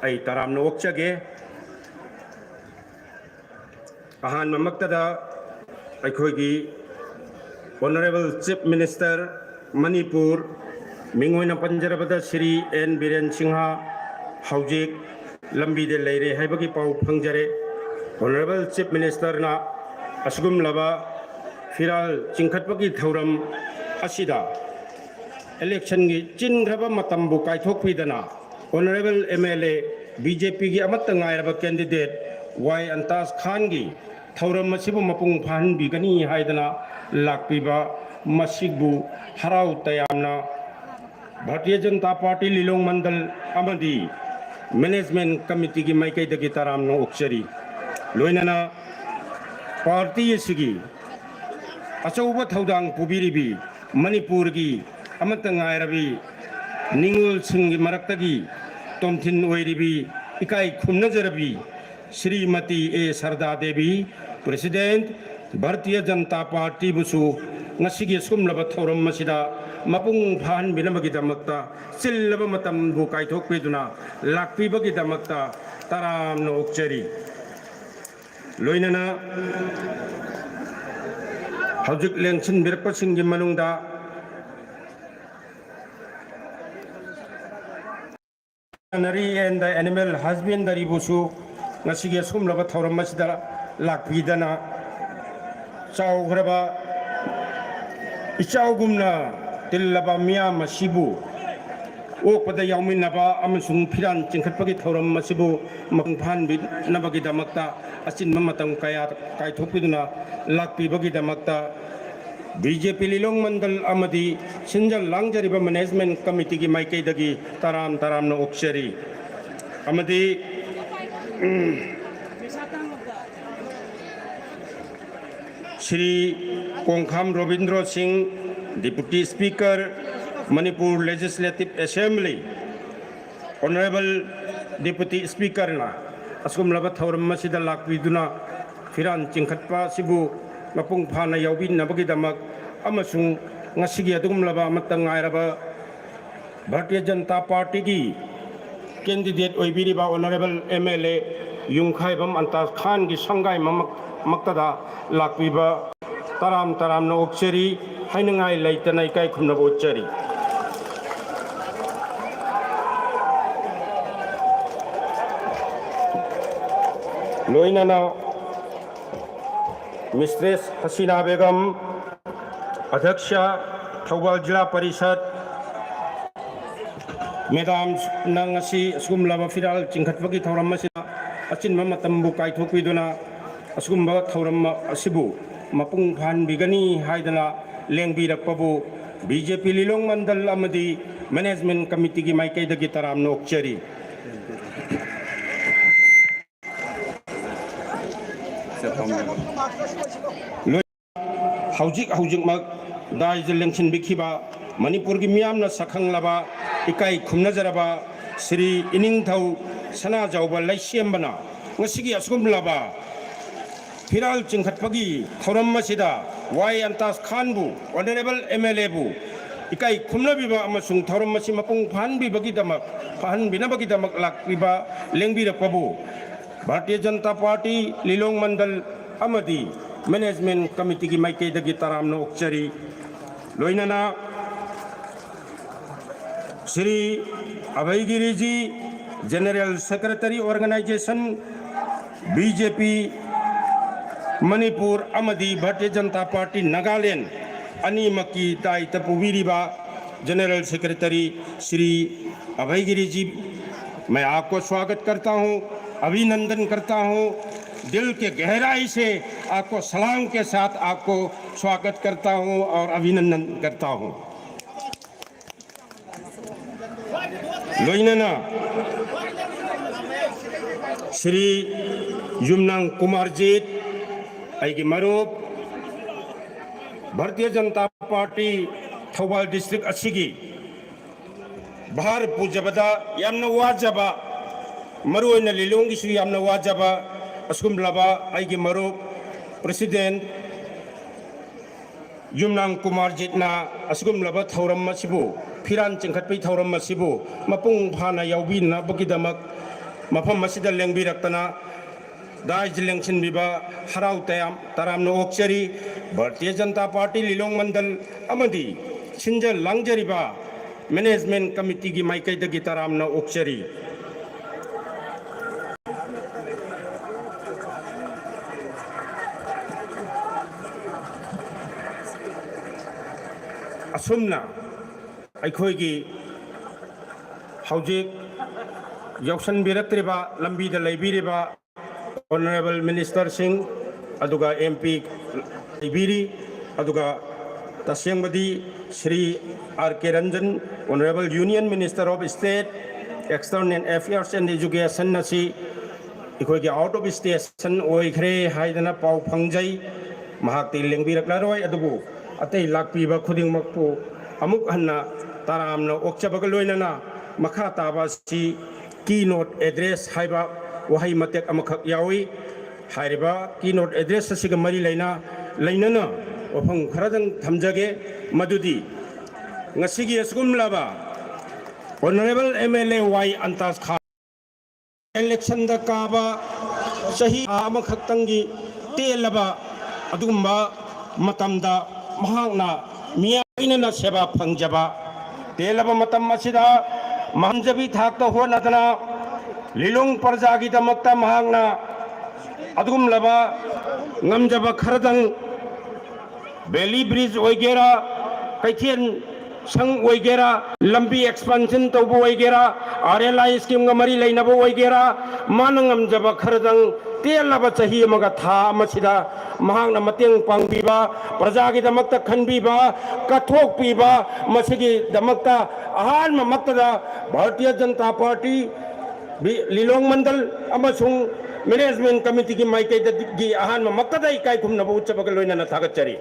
ꯑꯩ ꯇꯔꯥꯝꯅ ꯑꯣꯛꯆꯒꯦ꯫ ꯑꯍꯥꯟꯕꯃꯛꯇꯗ ꯑꯩꯈꯣꯏꯒꯤ Honorable Chief Minister ꯃꯅꯤꯄꯨꯔ, ꯃꯤꯡ ꯑꯣꯏꯅ ꯄꯟꯖꯔꯕꯗ ꯁ꯭ꯔꯤ ꯑꯦꯟ ꯕꯤꯔꯦꯟ ꯁꯤꯡꯍ ꯍꯧꯖꯤꯛ ꯂꯝꯕꯤꯗ ꯂꯩꯔꯦ ꯍꯥꯏꯕꯒꯤ ꯄꯥꯎ ꯐꯪꯖꯔꯦ꯫ Honorable Chief Ministerꯅ ꯑꯁꯤꯒꯨꯝꯂꯕ ꯐꯤꯔꯥꯜ ꯆꯤꯡꯈꯠꯄꯒꯤ ꯊꯧꯔꯝ ꯑꯁꯤꯗ electionꯒꯤ ꯆꯤꯟꯈ꯭ꯔꯕ ꯃꯇꯝꯕꯨ ꯀꯥꯏꯊꯣꯛꯄꯤꯗꯅ Honorable M L A B J Pꯒꯤ ꯑꯃꯠꯇ ꯉꯥꯏꯔꯕ candidate Y Antaz Khanꯒꯤ ꯊꯧꯔꯝ ꯑꯁꯤꯕꯨ ꯃꯄꯨꯡ ꯐꯥꯍꯟꯕꯤꯒꯅꯤ ꯍꯥꯏꯗꯅ ꯂꯥꯛꯄꯤꯕ ꯃꯁꯤꯕꯨ ꯍꯔꯥꯎ ꯇꯌꯥꯝꯅ ꯚꯥꯔꯇꯤꯌ ꯖꯅꯇꯥ ꯄꯥꯔꯇꯤ ꯂꯤꯂꯣꯡ ꯃꯟꯗꯜ ꯑꯃꯗꯤ Management Committeeꯒꯤ ꯃꯥꯏꯀꯩꯗꯒꯤ ꯇꯔꯥꯝꯅ ꯑꯣꯛꯆꯔꯤ꯫ ꯂꯣꯏꯅꯅ ꯄꯥꯔꯇꯤ ꯑꯁꯤꯒꯤ ꯑꯆꯧꯕ ꯊꯧꯗꯥꯡ ꯄꯨꯕꯤꯔꯤꯕꯤ ꯃꯅꯤꯄꯨꯔꯒꯤ ꯑꯃꯠꯇ ꯉꯥꯏꯔꯕꯤ ꯅꯤꯉꯣꯜꯁꯤꯡꯒꯤ ꯃꯔꯛꯇꯒꯤ ꯇꯣꯝꯊꯤꯟ ꯑꯣꯏꯔꯤꯕꯤ ꯏꯀꯥꯏ ꯈꯨꯝꯅꯖꯔꯕꯤ ꯁ꯭ꯔꯤꯃꯇꯤ ꯑꯦ ꯁꯔꯗꯥ ꯗꯦꯕꯤ, President, ꯚꯥꯔꯇꯤꯌ ꯖꯅꯇꯥ ꯄꯥꯔꯇꯤꯕꯨꯁꯨ ꯉꯁꯤꯒꯤ ꯑꯁꯤꯒꯨꯝꯂꯕ ꯊꯧꯔꯝ ꯑꯁꯤꯗ ꯃꯄꯨꯡ ꯐꯥꯍꯟꯕꯤꯅꯕꯒꯤꯗꯃꯛꯇ ꯆꯤꯜꯂꯕ ꯃꯇꯝꯕꯨ ꯀꯥꯏꯊꯣꯛꯄꯤꯗꯨꯅ ꯂꯥꯛꯄꯤꯕꯒꯤꯗꯃꯛꯇ ꯇꯔꯥꯝꯅ ꯑꯣꯛꯆꯔꯤ꯫ ꯂꯣꯏꯅꯅ ꯍꯧꯖꯤꯛ ꯂꯦꯡꯁꯤꯟꯕꯤꯔꯛꯄꯁꯤꯡꯒꯤ ꯃꯅꯨꯡꯗ Veterinary and Animal Husbandryꯕꯨꯁꯨ ꯉꯁꯤꯒꯤ ꯑꯁꯤꯒꯨꯝꯂꯕ ꯊꯧꯔꯝ ꯑꯁꯤꯗ ꯂꯥꯛꯄꯤꯗꯅ ꯆꯥꯎꯈ꯭ꯔꯕ ꯏꯆꯥꯎꯒꯨꯝꯅ ꯇꯤꯜꯂꯕ ꯃꯤꯌꯥꯝ ꯑꯁꯤꯕꯨ ꯑꯣꯛꯄꯗ ꯌꯥꯎꯃꯤꯟꯅꯕ ꯑꯃꯁꯨꯡ ꯐꯤꯔꯥꯟ ꯆꯤꯡꯈꯠꯄꯒꯤ ꯊꯧꯔꯝ ꯑꯁꯤꯕꯨ ꯃꯄꯨꯡ ꯐꯥꯍꯟꯕꯤꯅꯕꯒꯤꯗꯃꯛꯇ ꯑꯆꯤꯟꯕ ꯃꯇꯝ ꯀꯌꯥ ꯀꯥꯏꯊꯣꯛꯄꯤꯗꯨꯅ ꯂꯥꯛꯄꯤꯕꯒꯤꯗꯃꯛꯇ ꯕꯤ ꯖꯦ ꯄꯤ ꯂꯤꯂꯣꯡ ꯃꯟꯗꯜ ꯑꯃꯗꯤ ꯁꯤꯟꯖ ꯂꯥꯡꯖꯔꯤꯕ ꯃꯦꯅꯦꯖꯃꯦꯟ ꯀꯃꯤꯇꯤꯒꯤ ꯃꯥꯏꯀꯩꯗꯒꯤ ꯇꯔꯥꯝ ꯇꯔꯥꯝꯅ ꯑꯣꯛꯆꯔꯤ꯫ ꯑꯃꯗꯤ ꯁ꯭ꯔꯤ ꯀꯣꯡꯈꯥꯝ ꯔꯣꯕꯤꯟꯗ꯭ꯔꯣ ꯁꯤꯡ, Deputy Speaker, Manipur Legislative Assembly, Honourable Deputy Speakerꯅ ꯑꯁꯤꯒꯨꯝꯂꯕ ꯊꯧꯔꯝ ꯑꯁꯤꯗ ꯂꯥꯛꯄꯤꯗꯨꯅ ꯐꯤꯔꯥꯟ ꯆꯤꯡꯈꯠꯄ ꯑꯁꯤꯕꯨ ꯃꯄꯨꯡ ꯐꯥꯅ ꯌꯥꯎꯕꯤꯅꯕꯒꯤꯗꯃꯛ ꯑꯃꯁꯨꯡ ꯉꯁꯤꯒꯤ ꯑꯗꯨꯒꯨꯝꯂꯕ ꯑꯃꯠꯇ ꯉꯥꯏꯔꯕ ꯚꯥꯔꯇꯤꯌ ꯖꯅꯇꯥ ꯄꯥꯔꯇꯤꯒꯤ candidate ꯑꯣꯏꯕꯤꯔꯤꯕ Honourable M L A ꯌꯨꯝꯈꯥꯏꯕꯝ ꯑꯟꯇꯥꯖ ꯈꯥꯟꯒꯤ ꯁꯪꯒꯥꯏ ꯃꯃꯛ-, ꯃꯛꯇꯗ ꯂꯥꯛꯄꯤꯕ ꯇꯔꯥꯝ ꯇꯔꯥꯝꯅ ꯑꯣꯛꯆꯔꯤ, ꯍꯥꯏꯅꯤꯡꯉꯥꯏ ꯂꯩꯇꯅ ꯏꯀꯥꯏ ꯈꯨꯝꯅꯕ ꯎꯠꯆꯔꯤ꯫ ꯂꯣꯏꯅꯅ Mistress ꯍꯁꯤꯅꯥ ꯕꯦꯒꯝ, ꯑꯗ꯭ꯌꯛꯁ, ꯊꯧꯕꯥꯜ ꯖꯤꯂꯥ ꯄꯔꯤꯁꯠ, ꯃꯦꯗꯥꯝꯅ ꯉꯁꯤ ꯑꯁꯤꯒꯨꯝꯂꯕ ꯐꯤꯔꯥꯜ ꯆꯤꯡꯈꯠꯄꯒꯤ ꯊꯧꯔꯝ ꯑꯁꯤꯗ ꯑꯆꯤꯟꯕ ꯃꯇꯝꯕꯨ ꯀꯥꯏꯊꯣꯛꯄꯤꯗꯨꯅ ꯑꯁꯤꯒꯨꯝꯕ ꯊꯧꯔꯝ ꯑꯁꯤꯕꯨ ꯃꯄꯨꯡ ꯐꯥꯍꯟꯕꯤꯒꯅꯤ ꯍꯥꯏꯗꯅ ꯂꯦꯡꯕꯤꯔꯛꯄꯕꯨ ꯕꯤ ꯖꯦ ꯄꯤ ꯂꯤꯂꯣꯡ ꯃꯟꯗꯜ ꯑꯃꯗꯤ ꯃꯦꯅꯦꯖꯃꯦꯟ ꯀꯃꯤꯇꯤꯒꯤ ꯃꯥꯏꯀꯩꯗꯒꯤ ꯇꯔꯥꯝꯅ ꯑꯣꯛꯆꯔꯤ꯫ ꯍꯧꯖꯤꯛ ꯍꯧꯖꯤꯛꯃꯛ ꯗꯥꯏꯁꯗ ꯂꯦꯡꯁꯤꯟꯕꯤꯈꯤꯕ ꯃꯅꯤꯄꯨꯔꯒꯤ ꯃꯤꯌꯥꯝꯅ ꯁꯛꯈꯪꯂꯕ, ꯏꯀꯥꯏ ꯈꯨꯝꯅꯖꯔꯕ ꯁ꯭ꯔꯤ ꯏꯅꯤꯡꯊꯧ ꯁꯅꯥꯖꯥꯎꯕ ꯂꯩꯁꯦꯝꯕꯅ ꯉꯁꯤꯒꯤ ꯑꯁꯤꯒꯨꯝꯂꯕ ꯐꯤꯔꯥꯜ ꯆꯤꯡꯈꯠꯄꯒꯤ ꯊꯧꯔꯝ ꯑꯁꯤꯗ ꯋꯥꯏ ꯑꯟꯇꯥꯖ ꯈꯥꯟꯕꯨ, Honourable M L Aꯕꯨ ꯏꯀꯥꯏ ꯈꯨꯝꯅꯕꯤꯕ ꯑꯃꯁꯨꯡ ꯊꯧꯔꯝ ꯑꯁꯤ ꯃꯄꯨꯡ ꯐꯥꯍꯟꯕꯤꯕꯒꯤꯗꯃꯛ, ꯐꯥꯍꯟꯕꯤꯅꯕꯒꯤꯗꯃꯛ ꯂꯥꯛꯄꯤꯕ, ꯂꯦꯡꯕꯤꯔꯛꯄꯕꯨ ꯚꯥꯔꯇꯤꯌ ꯖꯅꯇꯥ ꯄꯥꯔꯇꯤ ꯂꯤꯂꯣꯡ ꯃꯟꯗꯜ ꯑꯃꯗꯤ ꯃꯦꯅꯦꯖꯃꯦꯟ ꯀꯃꯤꯇꯤꯒꯤ ꯃꯥꯏꯀꯩꯗꯒꯤ ꯇꯔꯥꯝꯅ ꯑꯣꯛꯆꯔꯤ꯫ ꯂꯣꯏꯅꯅ Shri ꯑꯚꯩ ꯒꯤꯔꯤꯖꯤ, General Secretary Organisation, B J P Manipur ꯑꯃꯗꯤ ꯚꯥꯔꯇꯤꯌ ꯖꯅꯇꯥ ꯄꯥꯔꯇꯤ ꯅꯥꯒꯥꯂꯦꯟ, ꯑꯅꯤꯃꯛꯀꯤ ꯗꯥꯏꯇ ꯄꯨꯕꯤꯔꯤꯕ ꯖꯦꯅꯔꯦꯜ ꯁꯦꯀ꯭ꯔꯦꯇꯔꯤ ꯁ꯭ꯔꯤ ꯑꯚꯌꯒꯤꯔꯤꯖꯤ, मैं आपको स्वागत करता हूं, अभिनंदन करता हूं, दिल के गहराई से आपको सलाम के साथ आपको स्वागत करता हूं और अभिनंदन करता हूं। ꯂꯣꯏꯅꯅ ꯁ꯭ꯔꯤ ꯌꯨꯝꯅꯥꯝ ꯀꯨꯃꯥꯔꯖꯤꯠ, ꯑꯩꯒꯤ ꯃꯔꯨꯞ, ꯚꯥꯔꯇꯤꯌ ꯖꯅꯇꯥ ꯄꯥꯔꯇꯤ ꯊꯧꯕꯥꯜ ꯗꯤꯁꯇ꯭ꯔꯤꯛ ꯑꯁꯤꯒꯤ ꯚꯥꯔ ꯄꯨꯖꯕꯗ ꯌꯥꯝꯅ ꯋꯥꯖꯕ, ꯃꯔꯨꯑꯣꯏꯅ ꯂꯤꯂꯣꯡꯒꯤꯁꯨ ꯌꯥꯝꯅ ꯋꯥꯖꯕ ꯑꯁꯤꯒꯨꯝꯂꯕ ꯑꯩꯒꯤ ꯃꯔꯨꯞ ꯄ꯭ꯔꯦꯁꯤꯗꯦꯟꯠ ꯌꯨꯝꯅꯥꯝ ꯀꯨꯃꯥꯔꯖꯤꯠꯅ ꯑꯁꯤꯒꯨꯝꯂꯕ ꯊꯧꯔꯝ ꯑꯁꯤꯕꯨ, ꯐꯤꯔꯥꯟ ꯆꯤꯡꯈꯠꯄꯒꯤ ꯊꯧꯔꯝ ꯑꯁꯤꯕꯨ ꯃꯄꯨꯡ ꯐꯥꯅ ꯌꯥꯎꯕꯤꯅꯕꯒꯤꯗꯃꯛ ꯃꯐꯝ ꯑꯁꯤꯗ ꯂꯦꯡꯕꯤꯔꯛꯇꯅ ꯗꯥꯏꯁ ꯂꯦꯡꯁꯤꯟꯕꯤꯕ ꯍꯔꯥꯎ ꯇꯌꯥꯝ ꯇꯔꯥꯝꯅ ꯑꯣꯛꯆꯔꯤ꯫ ꯚꯥꯔꯇꯤꯌ ꯖꯅꯇꯥ ꯄꯥꯔꯇꯤ ꯂꯤꯂꯣꯡ ꯃꯟꯗꯜ ꯑꯃꯗꯤ ꯁꯤꯟꯖ ꯂꯥꯡꯖꯔꯤꯕ ꯃꯦꯅꯦꯖꯃꯦꯟꯠ ꯀꯃꯤꯇꯤꯒꯤ ꯃꯥꯏꯀꯩꯗꯒꯤ ꯇꯔꯥꯝꯅ ꯑꯣꯛꯆꯔꯤ꯫ ꯑꯁꯨꯝꯅ ꯑꯩꯈꯣꯏꯒꯤ ꯍꯧꯖꯤꯛ ꯌꯥꯎꯁꯟꯕꯤꯔꯛꯇ꯭ꯔꯤꯕ, ꯂꯝꯕꯤꯗ ꯂꯩꯕꯤꯔꯤꯕ ꯑꯣꯅꯔꯦꯕꯜ ꯃꯤꯅꯤꯁꯇꯔꯁꯤꯡ, ꯑꯗꯨꯒ ꯑꯦꯝ ꯄꯤ ꯂꯩꯕꯤꯔꯤ, ꯑꯗꯨꯒ ꯇꯁꯦꯡꯕꯗꯤ Shri R K Ranjan, Honourable Union Minister of State, External Affairs and Education ꯑꯁꯤ ꯑꯩꯈꯣꯏꯒꯤ ꯑꯥꯎꯠ ꯑꯣꯐ ꯁ꯭ꯇꯦꯁꯟ ꯑꯣꯏꯈ꯭ꯔꯦ ꯍꯥꯏꯗꯅ ꯄꯥꯎ ꯐꯪꯖꯩ꯫ ꯃꯍꯥꯛꯇꯤ ꯂꯦꯡꯕꯤꯔꯛꯂꯔꯣꯏ, ꯑꯗꯨꯕꯨ ꯑꯇꯩ ꯂꯥꯛꯄꯤꯕ ꯈꯨꯗꯤꯡꯃꯛꯄꯨ ꯑꯃꯨꯛ ꯍꯟꯅ ꯇꯔꯥꯝꯅ ꯑꯣꯛꯆꯕꯒ ꯂꯣꯏꯅꯅ ꯃꯈꯥ ꯇꯥꯕ ꯑꯁꯤ ꯀꯤ ꯅꯣꯠ ꯑꯦꯗ꯭ꯔꯦꯁ ꯍꯥꯏꯕ ꯋꯥꯍꯩ ꯃꯇꯦꯛ ꯑꯃꯈꯛ ꯌꯥꯎꯏ꯫ ꯍꯥꯏꯔꯤꯕ ꯀꯤ ꯅꯣꯠ ꯑꯦꯗ꯭ꯔꯦꯁ ꯑꯁꯤꯒ ꯃꯔꯤ ꯂꯩꯅ-, ꯂꯩꯅꯅ ꯋꯥꯐꯝ ꯈꯔꯗꯪ ꯊꯝꯖꯒꯦ, ꯃꯗꯨꯗꯤ ꯉꯁꯤꯒꯤ ꯑꯁꯤꯒꯨꯝꯂꯕ Honourable M L A Y ꯑꯟꯇꯥꯖ ꯈꯥꯟ ꯏꯂꯦꯛꯁꯟꯗ ꯀꯥꯕ ꯆꯍꯤ ꯊꯥ ꯑꯃꯈꯛꯇꯪꯒꯤ ꯇꯦꯜꯂꯕ ꯑꯗꯨꯒꯨꯝꯕ ꯃꯇꯝꯗ ꯃꯍꯥꯛꯅ ꯃꯤꯌꯥꯝ ꯂꯣꯏꯅꯅ ꯁꯦꯕꯥ ꯐꯪꯖꯕ, ꯇꯦꯜꯂꯕ ꯃꯇꯝ ꯑꯁꯤꯗ ꯃꯍꯟꯖꯕꯤ ꯊꯥꯛꯇ ꯍꯣꯠꯅꯗꯅ ꯂꯤꯂꯣꯡ ꯄ꯭ꯔꯖꯥꯒꯤꯗꯃꯛꯇ ꯃꯍꯥꯛꯅ ꯑꯗꯨꯒꯨꯝꯂꯕ ꯉꯝꯖꯕ ꯈꯔꯗꯪ ꯕꯦꯂꯤ ꯕ꯭ꯔꯤꯖ ꯑꯣꯏꯒꯦꯔꯥ, ꯀꯩꯊꯦꯜ ꯁꯪ ꯑꯣꯏꯒꯦꯔꯥ, ꯂꯝꯕꯤ ꯑꯦꯛꯁꯄꯥꯟꯁꯟ ꯇꯧꯕ ꯑꯣꯏꯒꯦꯔꯥ, ꯑꯥꯔ ꯑꯦꯜ ꯑꯥꯏ ꯁ꯭ꯀꯤꯝꯒ ꯃꯔꯤ ꯂꯩꯅꯕ ꯑꯣꯏꯒꯦꯔꯥ, ꯃꯥꯅ ꯉꯝꯖꯕ ꯈꯔꯗꯪ ꯇꯦꯜꯂꯕ ꯆꯍꯤ ꯑꯃꯒ ꯊꯥ ꯑꯃꯁꯤꯗ ꯃꯍꯥꯛꯅ ꯃꯇꯦꯡ ꯄꯥꯡꯕꯤꯕ, ꯄ꯭ꯔꯖꯥꯒꯤꯗꯃꯛꯇ ꯈꯟꯕꯤꯕ, ꯀꯠꯊꯣꯛꯄꯤꯕ, ꯃꯁꯤꯒꯤꯗꯃꯛꯇ ꯑꯍꯥꯟꯕꯃꯛꯇꯗ ꯚꯥꯔꯇꯤꯌ ꯖꯅꯇꯥ ꯄꯥꯔꯇꯤ ꯕꯤ-, ꯂꯤꯂꯣꯡ ꯃꯟꯗꯜ ꯑꯃꯁꯨꯡ ꯃꯦꯅꯦꯖꯃꯦꯟ ꯀꯃꯤꯇꯤꯒꯤ ꯃꯥꯏꯀꯩꯗꯒꯤ ꯑꯍꯥꯟꯕ ꯃꯛꯇꯗ ꯏꯀꯥꯏ ꯈꯨꯝꯅꯕ ꯎꯠꯆꯕꯒ ꯂꯣꯏꯅꯅ ꯊꯥꯒꯠꯆꯔꯤ꯫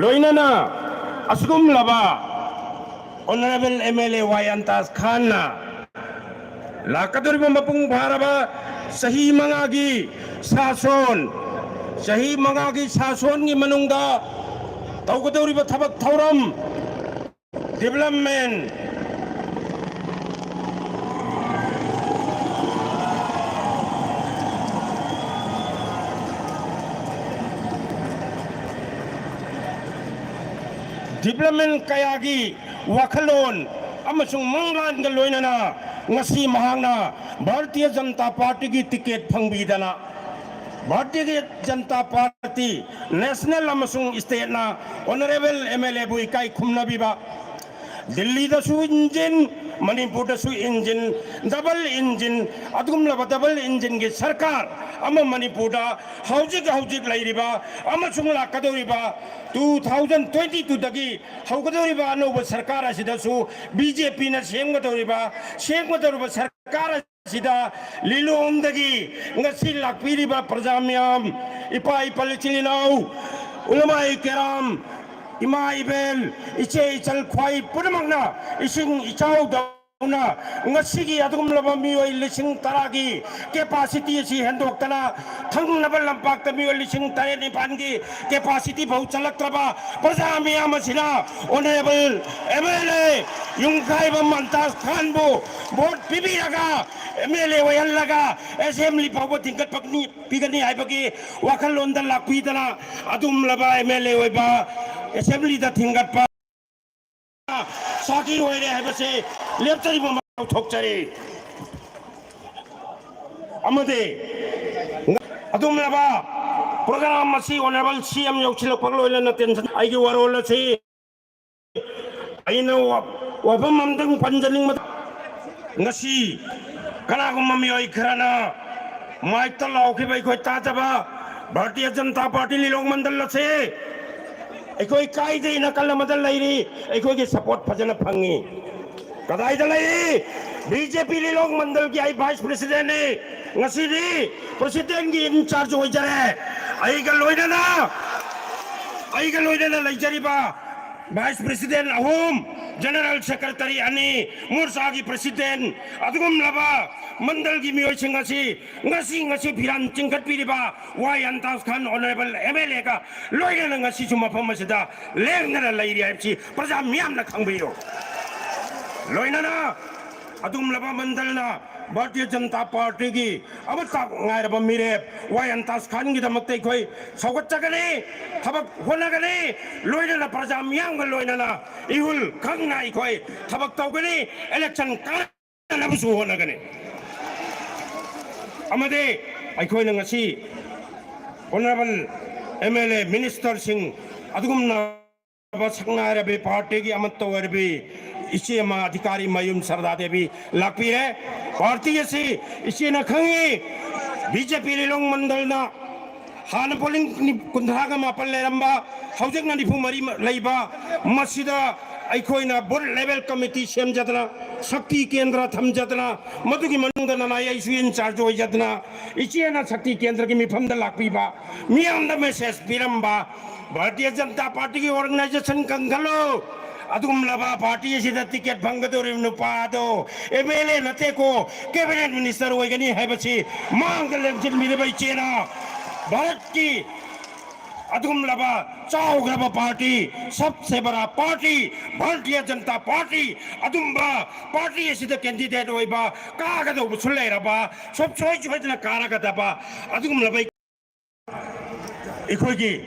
ꯂꯣꯏꯅꯅ ꯑꯁꯤꯒꯨꯝꯂꯕ ꯑꯣꯅꯔꯦꯕꯜ ꯑꯦꯝ ꯑꯦꯜ ꯑꯦ ꯋꯥꯏ ꯑꯟꯇꯥꯖ ꯈꯥꯟꯅ ꯂꯥꯛꯀꯗꯧꯔꯤꯕ ꯃꯄꯨꯡ ꯐꯥꯔꯕ ꯆꯍꯤ ꯃꯉꯥꯒꯤ ꯁꯥꯁꯣꯟ, ꯆꯍꯤ ꯃꯉꯥꯒꯤ ꯁꯥꯁꯣꯟꯒꯤ ꯃꯅꯨꯡꯗ ꯇꯧꯒꯗꯧꯔꯤꯕ ꯊꯕꯛ ꯊꯧꯔꯝ, ꯗꯤꯕꯂꯞꯃꯦꯟ, ꯗꯤꯕꯂꯞꯃꯦꯟ ꯀꯌꯥꯒꯤ ꯋꯥꯈꯜꯂꯣꯟ ꯑꯃꯁꯨꯡ ꯃꯪꯂꯥꯟꯒ ꯂꯣꯏꯅꯅ ꯉꯁꯤ ꯃꯍꯥꯛꯅ ꯚꯥꯔꯇꯤꯌ ꯖꯅꯇꯥ ꯄꯥꯔꯇꯤꯒꯤ ticket ꯐꯪꯕꯤꯗꯅ Bharatiya Janata party national ꯑꯃꯁꯨꯡ ꯁ꯭ꯇꯦꯠꯅ ꯑꯣꯅꯔꯦꯕꯜ ꯑꯦꯝ ꯑꯦꯜ ꯑꯦꯕꯨ ꯏꯀꯥꯏ ꯈꯨꯝꯅꯕꯤꯕ, ꯗꯤꯜꯂꯤꯗꯁꯨ ꯏꯟꯖꯤꯟ, ꯃꯅꯤꯄꯨꯔꯗꯁꯨ ꯏꯟꯖꯤꯟ, ꯗꯕꯜ ꯏꯟꯖꯤꯟ, ꯑꯗꯨꯒꯨꯝꯂꯕ ꯗꯕꯜ ꯏꯟꯖꯤꯟꯒꯤ ꯁꯔꯀꯥꯔ ꯑꯃ ꯃꯅꯤꯄꯨꯔꯗ ꯍꯧꯖꯤꯛ ꯍꯧꯖꯤꯛ ꯂꯩꯔꯤꯕ ꯑꯃꯁꯨꯡ ꯂꯥꯛꯀꯗꯧꯔꯤꯕ two thousand twenty two ꯗꯒꯤ ꯍꯧꯒꯗꯧꯔꯤꯕ ꯑꯅꯧꯕ ꯁꯔꯀꯥꯔ ꯑꯁꯤꯗꯁꯨ ꯕꯤ ꯖꯦ ꯄꯤꯅ ꯁꯦꯝꯒꯗꯧꯔꯤꯕ, ꯁꯦꯝꯒꯗꯧꯔꯤꯕ ꯁꯔꯀꯥꯔ ꯑꯁꯤꯗ ꯂꯤꯂꯣꯡꯗꯒꯤ ꯉꯁꯤ ꯂꯥꯛꯄꯤꯔꯤꯕ ꯄ꯭ꯔꯖꯥ ꯃꯤꯌꯥꯝ, ꯏꯄꯥ ꯏꯄꯜ ꯏꯆꯤꯜ ꯏꯅꯥꯎ, ꯎꯂꯃꯥꯏ ꯀꯦꯔꯥꯝ, ꯏꯃꯥ ꯏꯕꯦꯜ, ꯏꯆꯦ ꯏꯆꯜ ꯈ꯭ꯋꯥꯏ ꯄꯨꯝꯅꯃꯛꯅ ꯏꯁꯤꯡ ꯏꯆꯥꯎꯗꯧꯅ ꯉꯁꯤꯒꯤ ꯑꯗꯨꯒꯨꯝꯂꯕ ꯃꯤꯑꯣꯏ ꯂꯤꯁꯤꯡ ꯇꯔꯥꯒꯤ ꯀꯦꯄꯥꯁꯤꯇꯤ ꯑꯁꯤ ꯍꯦꯟꯗꯣꯛꯇꯅ ꯊꯪꯅꯕ ꯂꯝꯄꯥꯛꯇ ꯃꯤꯑꯣꯏ ꯂꯤꯁꯤꯡ ꯇꯔꯦꯠ ꯅꯤꯄꯥꯜꯒꯤ ꯀꯦꯄꯥꯁꯤꯇꯤ ꯐꯥꯎ ꯆꯜꯂꯛꯇ꯭ꯔꯕ ꯄ꯭ꯔꯖꯥ ꯃꯤꯌꯥꯝ ꯑꯁꯤꯅ honourable M L A Yumkhaibam Mantaj ꯈꯥꯟꯕꯨ ꯚꯣꯠ ꯄꯤꯕꯤꯔꯒ ꯑꯦꯝ ꯑꯦꯜ ꯑꯦ ꯑꯣꯏꯍꯜꯂꯒ ꯑꯦꯁꯦꯝꯕ꯭ꯂꯤ ꯐꯥꯎꯕ ꯊꯤꯡꯒꯠꯄ ꯄꯤꯒꯅꯤ ꯍꯥꯏꯕꯒꯤ ꯋꯥꯈꯜꯂꯣꯟꯗ ꯂꯥꯛꯄꯤꯗꯅ ꯑꯗꯨꯒꯨꯝꯂꯕ ꯑꯦꯝ ꯑꯦꯜ ꯑꯦ ꯑꯣꯏꯕ ꯑꯦꯁꯦꯝꯕ꯭ꯂꯤꯗ ꯊꯤꯡꯒꯠꯄ ꯁꯥꯈꯤ ꯑꯣꯏꯔꯦ ꯍꯥꯏꯕꯁꯦ ꯂꯦꯞꯆꯔꯤꯕ ꯃꯃꯥꯡ ꯂꯧꯊꯣꯛꯆꯔꯤ꯫ ꯑꯃꯗꯤ ꯑꯗꯨꯒꯨꯝꯂꯕ ꯄ꯭ꯔꯣꯒ꯭ꯔꯥꯝ ꯑꯁꯤ ꯑꯣꯅꯔꯦꯕꯜ ꯁꯤ ꯑꯦꯝ ꯌꯧꯁꯤꯜꯂꯛꯄꯒ ꯂꯣꯏꯅꯅ ꯇꯦꯟꯁꯟ ꯑꯩꯒꯤ ꯋꯥꯔꯣꯜ ꯑꯁꯤ ꯑꯩꯅ ꯋꯥ-, ꯋꯥꯐꯝ ꯑꯃꯇꯪ ꯄꯟꯖꯅꯤꯡꯕ, ꯉꯁꯤ ꯀꯅꯥꯒꯨꯝꯕ ꯃꯤꯑꯣꯏ ꯈꯔꯅ ꯃꯥꯏꯛꯇ ꯂꯥꯎꯈꯤꯕ ꯑꯩꯈꯣꯏ ꯇꯥꯖꯕ ꯚꯥꯔꯇꯤꯌ ꯖꯅꯇꯥ ꯄꯥꯔꯇꯤ ꯂꯤꯂꯣꯡ ꯃꯟꯗꯜ ꯑꯁꯤ ꯑꯩꯈꯣꯏ ꯀꯥꯏꯗꯩ ꯅꯥꯀꯜ ꯑꯃꯗ ꯂꯩꯔꯤ, ꯑꯩꯈꯣꯏꯒꯤ ꯁꯄꯣꯔꯠ ꯐꯖꯅ ꯐꯪꯉꯤ꯫ ꯀꯗꯥꯏꯗ ꯂꯩꯔꯤ? ꯕꯤ ꯖꯦ ꯄꯤ ꯂꯤꯂꯣꯡ ꯃꯟꯗꯜꯒꯤ ꯑꯩ ꯚꯥꯏꯁ ꯄ꯭ꯔꯦꯁꯤꯗꯦꯟꯠꯅꯤ꯫ ꯉꯁꯤꯗꯤ ꯄ꯭ꯔꯦꯁꯤꯗꯦꯟꯠꯀꯤ ꯏꯟꯆꯥꯔꯖ ꯑꯣꯏꯖꯔꯦ꯫ ꯑꯩꯒ ꯂꯣꯏꯅꯅ, ꯑꯩꯒ ꯂꯣꯏꯅꯅ ꯂꯩꯖꯔꯤꯕ ꯚꯥꯏꯁ ꯄ꯭ꯔꯦꯁꯤꯗꯦꯟꯠ ꯑꯍꯨꯝ, ꯖꯦꯅꯔꯦꯜ ꯁꯦꯀ꯭ꯔꯦꯇꯔꯤ ꯑꯅꯤ, ꯃꯣꯔꯆꯥꯒꯤ ꯄ꯭ꯔꯦꯁꯤꯗꯦꯟꯠ, ꯑꯗꯨꯒꯨꯝꯂꯕ ꯃꯟꯗꯜꯒꯤ ꯃꯤꯑꯣꯏꯁꯤꯡ ꯑꯁꯤ ꯉꯁꯤ, ꯉꯁꯤ ꯐꯤꯔꯥꯟ ꯆꯤꯡꯈꯠꯄꯤꯔꯤꯕ ꯋꯥꯏ ꯑꯟꯇꯥꯖ ꯈꯥꯟ ꯑꯣꯅꯔꯦꯕꯜ ꯑꯦꯝ ꯑꯦꯜ ꯑꯦꯒ ꯂꯣꯏꯅꯅ ꯉꯁꯤꯁꯨ ꯃꯐꯝ ꯑꯁꯤꯗ ꯂꯦꯡꯗꯅ ꯂꯩꯔꯤ ꯍꯥꯏꯕꯁꯤ ꯄ꯭ꯔꯖꯥ ꯃꯤꯌꯥꯝꯅ ꯈꯪꯕꯤꯌꯨ꯫ ꯂꯣꯏꯅꯅ ꯑꯗꯨꯒꯨꯝꯂꯕ ꯃꯟꯗꯜꯅ ꯚꯥꯔꯇꯤꯌ ꯖꯅꯇꯥ ꯄꯥꯔꯇꯤꯒꯤ ꯑꯃꯠꯇ ꯉꯥꯏꯔꯕ ꯃꯤꯔꯦꯞ ꯋꯥꯏ ꯑꯟꯇꯥꯖ ꯈꯥꯟꯒꯤꯗꯃꯛꯇ ꯑꯩꯈꯣꯏ ꯁꯧꯒꯠꯆꯒꯅꯤ, ꯊꯕꯛ ꯍꯣꯠꯅꯒꯅꯤ, ꯂꯣꯏꯅꯅ ꯄ꯭ꯔꯖꯥ ꯃꯤꯌꯥꯝꯒ ꯂꯣꯏꯅꯅ ꯏꯍꯨꯜ ꯈꯪꯅ ꯑꯩꯈꯣꯏ ꯊꯕꯛ ꯇꯧꯒꯅꯤ, ꯏꯂꯦꯛꯁꯟ ꯀꯥꯅꯕꯁꯨ ꯍꯣꯠꯅꯒꯅꯤ꯫ ꯑꯃꯗꯤ ꯑꯩꯈꯣꯏꯅ ꯉꯁꯤ ꯑꯣꯅꯔꯦꯕꯜ ꯑꯦꯝ ꯑꯦꯜ ꯑꯦ, ꯃꯤꯅꯤꯁꯇꯔꯁꯤꯡ, ꯑꯗꯨꯒꯨꯝꯅ ꯁꯛꯅꯥꯏꯔꯕꯤ ꯄꯥꯔꯇꯤꯒꯤ ꯑꯃꯠꯇ ꯑꯣꯏꯔꯕꯤ ꯏꯆꯦ ꯑꯃ ꯑꯙꯤꯀꯥꯔꯤ ꯃꯌꯨꯝ ꯁꯔꯗꯥ ꯗꯦꯕꯤ ꯂꯥꯛꯄꯤꯔꯦ꯫ ꯄꯥꯔꯇꯤ ꯑꯁꯤ ꯏꯆꯦꯅ ꯈꯪꯉꯤ, ꯕꯤ ꯖꯦ ꯄꯤ ꯂꯤꯂꯣꯡ ꯃꯟꯗꯜꯅ ꯍꯥꯟꯅ ꯄꯣꯂꯤꯡ ꯀꯨꯟꯊ꯭ꯔꯥꯒ ꯃꯥꯄꯟ ꯂꯩꯔꯝꯕ, ꯍꯧꯖꯤꯛꯅ ꯅꯤꯐꯨ ꯃꯔꯤ ꯂꯩꯕ, ꯃꯁꯤꯗ ꯑꯩꯈꯣꯏꯅ ꯕꯨꯊ ꯂꯦꯚꯦꯜ ꯀꯃꯤꯇꯤ ꯁꯦꯝꯖꯗꯅ, ꯁꯛꯇꯤ ꯀꯦꯟꯗ꯭ꯔ ꯊꯝꯖꯗꯅ, ꯃꯗꯨꯒꯤ ꯃꯅꯨꯡꯗ ꯅꯅꯥꯏ ꯑꯩꯁꯨ ꯏꯟꯆꯥꯔꯖ ꯑꯣꯏꯖꯗꯅ, ꯏꯆꯦꯅ ꯁꯛꯇꯤ ꯀꯦꯟꯗ꯭ꯔꯒꯤ ꯃꯤꯐꯝꯗ ꯂꯥꯛꯄꯤꯕ, ꯃꯤꯌꯥꯝꯗ ꯃꯦꯁꯦꯖ ꯄꯤꯔꯝꯕ, ꯚꯥꯔꯇꯤꯌ ꯖꯅꯇꯥ ꯄꯥꯔꯇꯤꯒꯤ ꯑꯣꯔꯒꯅꯥꯏꯖꯦꯁꯟ ꯀꯟꯈꯠꯂꯨ꯫ ꯑꯗꯨꯒꯨꯝꯂꯕ ꯄꯥꯔꯇꯤ ꯑꯁꯤꯗ ꯇꯤꯀꯦꯠ ꯐꯪꯒꯗꯧꯔꯤꯕ ꯅꯨꯄꯥ ꯑꯗꯣ ꯑꯦꯝ ꯑꯦꯜ ꯑꯦ ꯅꯠꯇꯦꯀꯣ, ꯀꯦꯕꯤꯅꯦꯠ ꯃꯤꯅꯤꯁꯇꯔ ꯑꯣꯏꯒꯅꯤ ꯍꯥꯏꯕꯁꯤ ꯃꯥꯡꯗ ꯂꯦꯡꯁꯤꯟꯕꯤꯔꯤꯕ ꯏꯆꯦꯅ ꯚꯥꯔꯠꯀꯤ ꯑꯗꯨꯒꯨꯝꯂꯕ ꯆꯥꯎꯈ꯭ꯔꯕ ꯄꯥꯔꯇꯤ, ꯁꯕꯁꯦ ꯕꯔꯥ ꯄꯥꯔꯇꯤ, ꯚꯥꯔꯇꯤꯌ ꯖꯅꯇꯥ ꯄꯥꯔꯇꯤ, ꯑꯗꯨꯝꯕ ꯄꯥꯔꯇꯤ ꯑꯁꯤꯗ ꯀꯦꯟꯗꯤꯗꯦꯠ ꯑꯣꯏꯕ, ꯀꯥꯒꯗꯧꯕꯁꯨ ꯂꯩꯔꯕ, ꯁꯨꯡꯁꯣꯏ ꯁꯣꯏꯗꯅ ꯀꯥꯔꯒꯗꯕ ꯑꯗꯨꯒꯨꯝꯂꯕ ꯑꯩꯈꯣꯏꯒꯤ